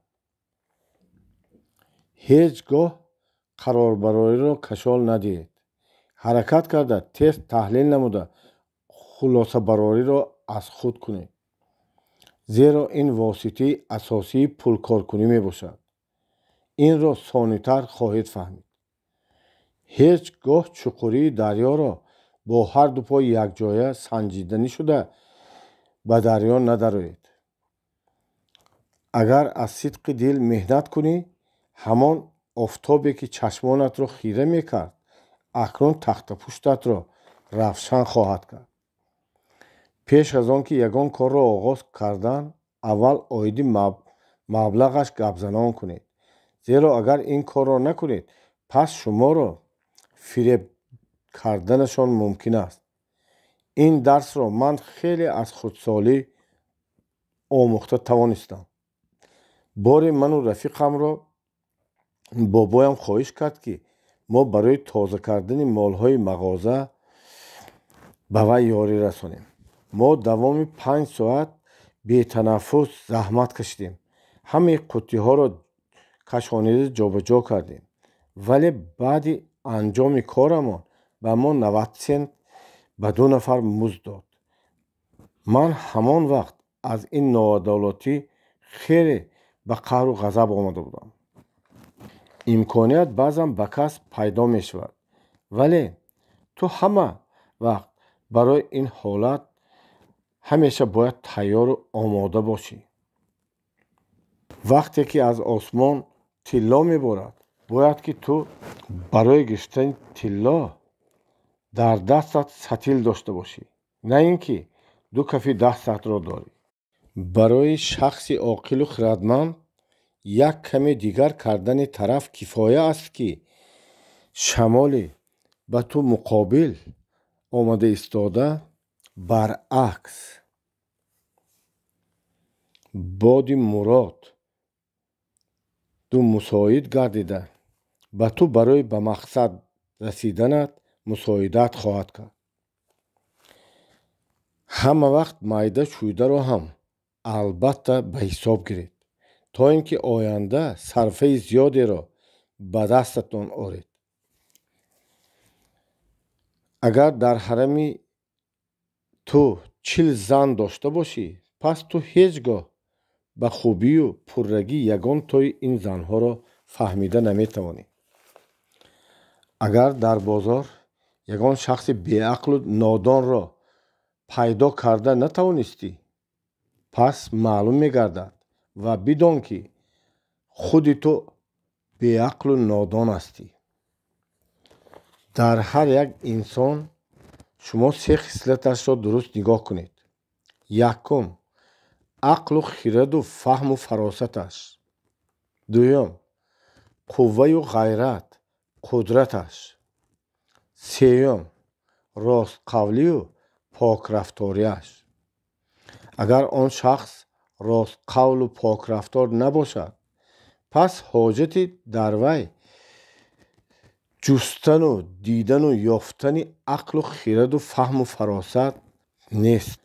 Ҳеҷ гоҳ қарорбарориро кашол надиҳед. Ҳаракат карда, тез таҳлил намуда, хулосабарориро аз худ кунед, зеро ин воситаи асосии пулкоркунӣ мебошад. Инро сонитар хоҳед фаҳмид. Ҳеҷ гоҳ чуқурии дарёро бо ҳар ду пой якҷоя санҷиданӣ шуда ба дарё надароед. Агар аз сидқи дил меҳнат кунӣ, ҳамон офтобе ки чашмонатро хира мекард, акнун тахтапуштатро равшан хоҳад кард. Пеш аз он ки ягон корро оғоз кардан, аввал оиди маблағаш гапзанон кунед, зеро агар ин корро накунед, пас шуморо фиреб карданашон мумкин аст. Ин дарсро ман хеле аз хурдсолӣ омӯхта тавонистам. Боре ману рафиқамро бобоям хоҳиш кард, ки мо барои тоза кардани молҳои мағоза ба вай ёрӣ расонем. Мо давоми 5 соат бетанаффус заҳмат кашидем. Ҳамаи қуттиҳоро кашонида ҷобаҷо кардем, вале баъди анҷоми корамон ба мо 90 сент ба 2 нафар музд дод. Ман ҳамон вақт аз ин ноадолатӣ хеле ба қаҳру ғазаб омада будам. Имконият баъзан ба кас пайдо мешавад, вале ту ҳама вақт барои ин ҳолат ҳамеша бояд тайёру омода бошӣ. Вақте ки аз осмон тилло меборад, бояд ки ту барои гирифтани тилло дар дастат сатил дошта бошӣ, на ин ки 2 кафи дастатро дорӣ. Барои шахси оқилу хирадманд як каме дигар кардани тараф кифоя аст, ки шамоли ба ту муқобил омада истода, баръакс боди мурод ду мусоид гардида, ба ту барои ба мақсад расиданат мусоидат хоҳад кард. Ҳама вақт майда шуйдаро ҳам албатта ба ҳисоб гиред, то ин ки оянда сарфаи зиёдеро ба дастатон оред. Агар дар ҳарами ту 40 зан дошта бошӣ, пас ту ҳеҷ гоҳ ба хубию пуррагӣ ягон тои ин занҳоро фаҳмида наметавонӣ. Агар дар бозор ягон шахси беақлу нодонро пайдо карда натавонистӣ, пас маълум мегардад ва бидон, ки худи ту беақлу нодон ҳастӣ. Дар ҳар як инсон шумо 3 хислаташро дуруст нигоҳ кунед. Якум, ақлу хираду фаҳму фаросаташ. Дуюм, қувваю ғайрат, қудраташ. Сеюм, ростқавлию покрафториаш. Агар он шахс ростқавлу покрафтор набошад, пас ҳоҷати дар вай ҷустану дидану ёфтани ақлу хираду фаҳму фаросат нест.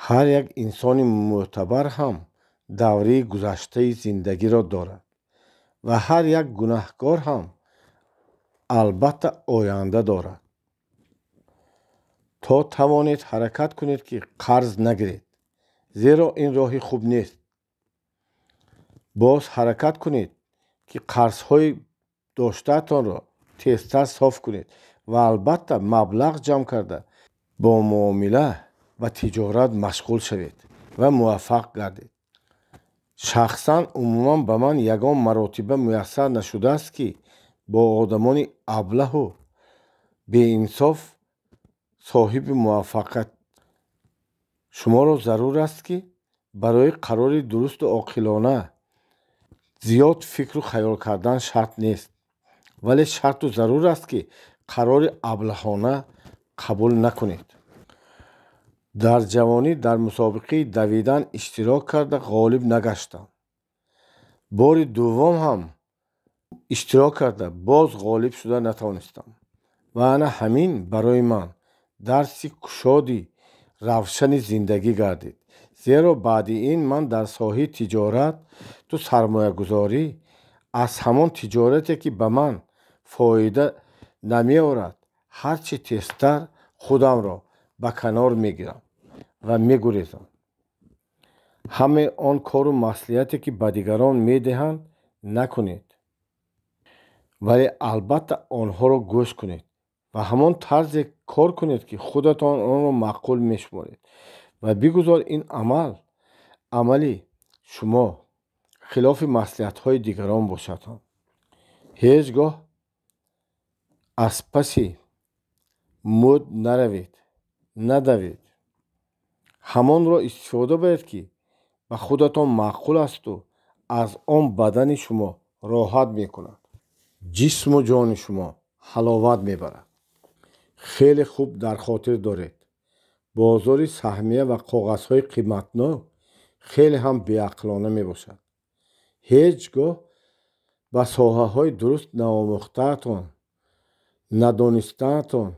Ҳар як инсони мӯътабар ҳам давраи гузаштаи зиндагиро дорад ва ҳар як гунаҳкор ҳам албатта оянда дорад. То тавонед ҳаракат кунед, ки қарз нагиред, зеро ин роҳи хуб нест. Боз ҳаракат кунед, ки қарзҳои доштаатонро тезтар соф кунед ва албатта маблағ ҷамъ карда бо муомила ва тиҷорат машғул шавед ва муваффақ гардед. Шахсан умуман ба ман ягон маротиба муяссар нашудааст, ки бо одамони аблаҳу беинсоф соҳиби муваффақият. Шуморо зарур аст, ки барои қарори дурусту оқилона зиёд фикру хаёл кардан шарт нест, вале шарту зарур аст, ки қарори аблаҳона қабул накунед. Дар ҷавонӣ дар мусобиқаи давидан иштирок карда ғолиб нагаштам. Бори дуввум ҳам иштирок карда боз ғолиб шуда натавонистам. Ва ана ҳамин барои ман дарси кушоди равшани зиндагӣ гардид. Зеро баъди ин ман дар соҳаи тиҷорату сармоягузорӣ аз ҳамон тиҷорате, ки ба ман фоида намеорад, ҳар чӣ тезтар худамро ба канор мегирам ва мегурезам. Ҳамаи он кору маслиҳате, ки ба дигарон медиҳанд, накунед, вале албатта онҳоро гӯш кунед ва ҳамон тарзе кор кунед, ки худатон онро маъқул мешуморед, ва бигузор ин амал амали шумо хилофи маслиҳатҳои дигарон бошад. Ҳеҷ гоҳ аз паси мӯд наравед, надавед. Ҳамонро истифода баред, ки ба худатон маъқул асту аз он бадани шумо роҳат мекунад, ҷисму ҷони шумо ҳаловат мебарад. Хеле хуб дар хотир доред, бозори саҳмия ва коғазҳои қиматнок хеле ҳам беақлона мебошад. Ҳеҷ гоҳ ба соҳаҳои дуруст наомӯхтаатон, надонистаатон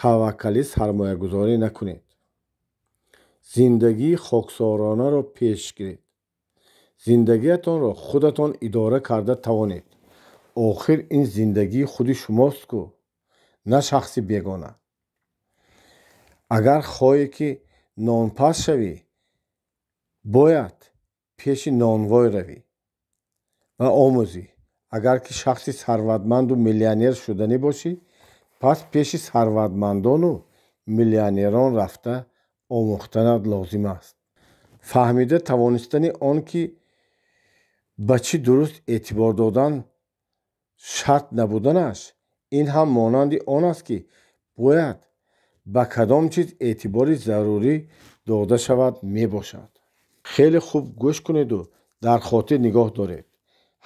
таваккалӣ сармоягузорӣ накунед. Зиндагии хоксоронаро пеш гиред. Зиндагиатонро худатон идора карда тавонед. Охир ин зиндагии худи шумост-ку, на шахси бегона. Агар хоҳӣ, ки нонпаз шавӣ, бояд пеши нонвой равӣ ва омӯзӣ. Агар ки шахси сарватманду миллионер шуданӣ бошӣ, пас пеши сарватмандону миллионерон рафта омӯхтанат лозим аст. Фаҳмида тавонистани он, ки ба чӣ дуруст эътибор додан шарт набуданаш, ин ҳам монанди он аст, ки бояд ба кадом чиз эътибори зарурӣ дода шавад мебошад. Хеле хуб гӯш кунеду дар хотир нигоҳ доред.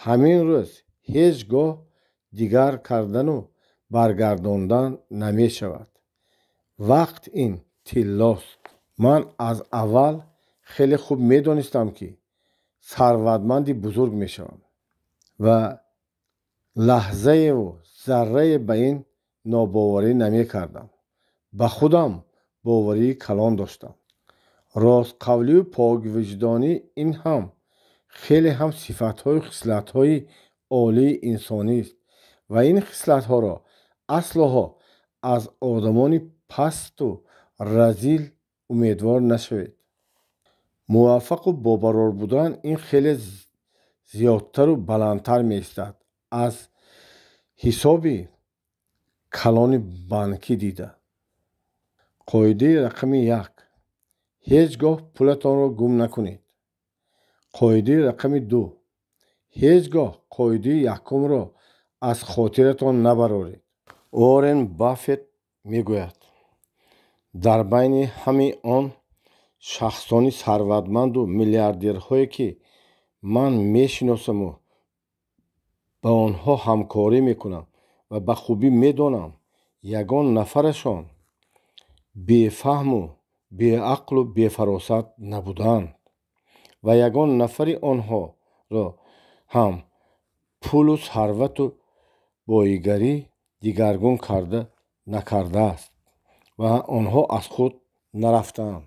Ҳамин рӯз ҳеҷ гоҳ дигар кардану баргардондан намешавад. Вақт ин тиллост. Ман аз аввал хеле хуб медонистам, ки сарватманди бузург мешавам ва лаҳзаеву заррае ба ин нобоварӣ намекардам. Ба худам боварии калон доштам. Ростқавлию поквиҷдонӣ ин ҳам хеле ҳам сифатҳою хислатҳои олии инсонист ва ин хислатҳоро аслоҳо аз одамони пасту разил умедвор нашавед. Муваффақу бобарор будан ин хеле зиёдтару баландтар меистад аз ҳисоби калони банкӣ дида. Қоидаи рақами 1: ҳеҷ гоҳ пулатонро гум накунед. Қоидаи рақами 2: ҳеҷ гоҳ қоидаи якумро аз хотиратон набароред. Уоррен Баффет мегӯяд: дар байни ҳамаи он шахсони сарватманду миллиардерҳое, ки ман мешиносаму ба онҳо ҳамкорӣ мекунам ва ба хубӣ медонам, ягон нафарашон бефаҳму беақлу бефаросат набуданд ва ягон нафари онҳоро ҳам пулу сарвату боигарӣ дигаргун карда накардааст ва онҳо аз худ нарафтаанд.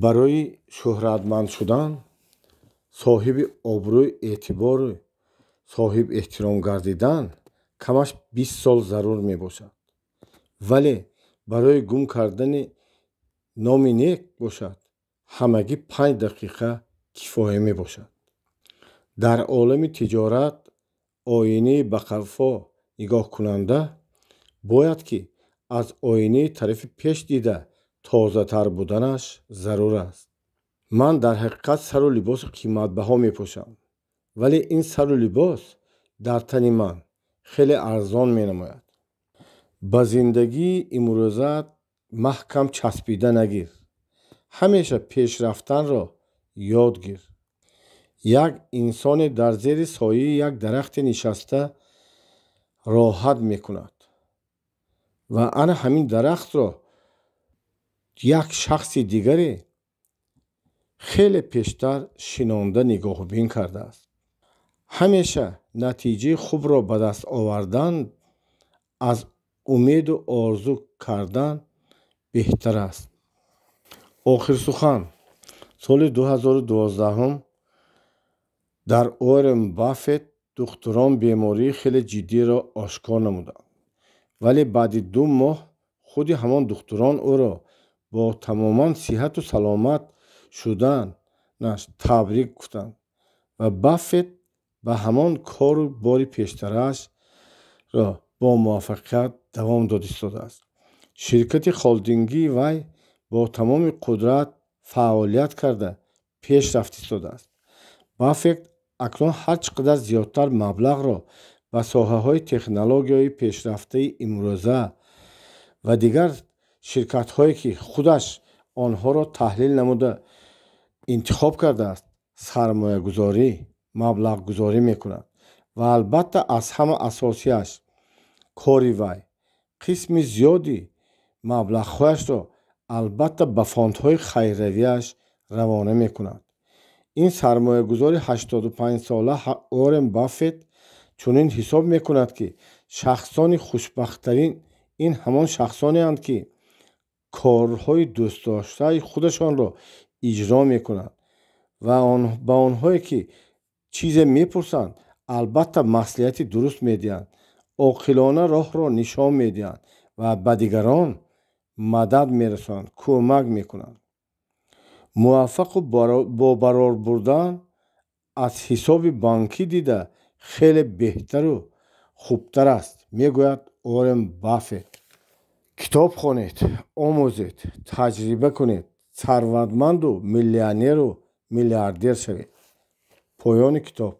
Барои шӯҳратманд шудан, соҳиби обрӯю эътибору соҳиб эҳтиром гардидан камаш 20 сол зарур мебошад, вале барои гум кардани номи нек бошад, ҳамагӣ 5 дақиқа кифоя мебошад. Дар олами тиҷорат оинаи ба қафо нигоҳкунанда бояд, ки аз оинаи тарафи пеш дида тозатар буданаш зарур аст. Ман дар ҳақиқат сару либоси қиматбаҳо мепӯшам, вале ин сару либос дар тани ман хеле арзон менамояд. Ба зиндагии имрӯзаат маҳкам часпида нагир. Ҳамеша пеш рафтанро ёд гир. Як инсоне дар зери сояи як дарахте нишаста роҳат мекунад ва ана ҳамин дарахтро як шахси дигаре хеле пештар шинонда нигоҳубин кардааст. Ҳамеша натиҷаи хубро ба даст овардан аз умеду орзу кардан беҳтар аст. Охирсухан, соли 2012 дар Уоррен Баффет духтурон бемории хеле ҷиддиро ошкор намуданд, вале баъди 2 моҳ худи ҳамон духтурон ӯро бо тамоман сиҳату саломат шуданаш табрик гуфтанд ва Баффет ба ҳамон кору бори пештараашро бо муваффақият давом дод истодааст. Ширкати холдингии вай бо тамоми қудрат фаъолият карда пеш рафт истодааст. Баффет акнун ҳар чӣ қадар зиёдтар маблағро ба соҳаҳои технологияи пешрафтаи имрӯза ва дигар ширкатҳое, ки худаш онҳоро таҳлил намуда интихоб кардааст, сармоягузорӣ, маблағгузорӣ мекунад ва албатта аз ҳама асосияш кори вай қисми зиёди маблағҳояшро албатта ба фондҳои хайравияш равона мекунад. Ин сармоягузори 85-сола Уоррен Баффет чунин ҳисоб мекунад, ки шахсони хушбахттарин ин ҳамон шахсонеанд, ки корҳои дӯстдоштаи худашонро иҷро мекунанд ва ба онҳое, ки чизе мепурсанд, албатта маслиҳати дуруст медиҳанд, оқилона роҳро нишон медиҳанд ва ба дигарон мадад мерасонанд, кӯмак мекунанд. Муваффақу бо барор бурдан аз ҳисоби бонкӣ дида хеле беҳтару хубтар аст, мегӯяд Уоррен Баффет. Китоб хонед, омӯзед, таҷриба кунед, сарватманду миллионеру миллиардер шавед. Поёни китоб.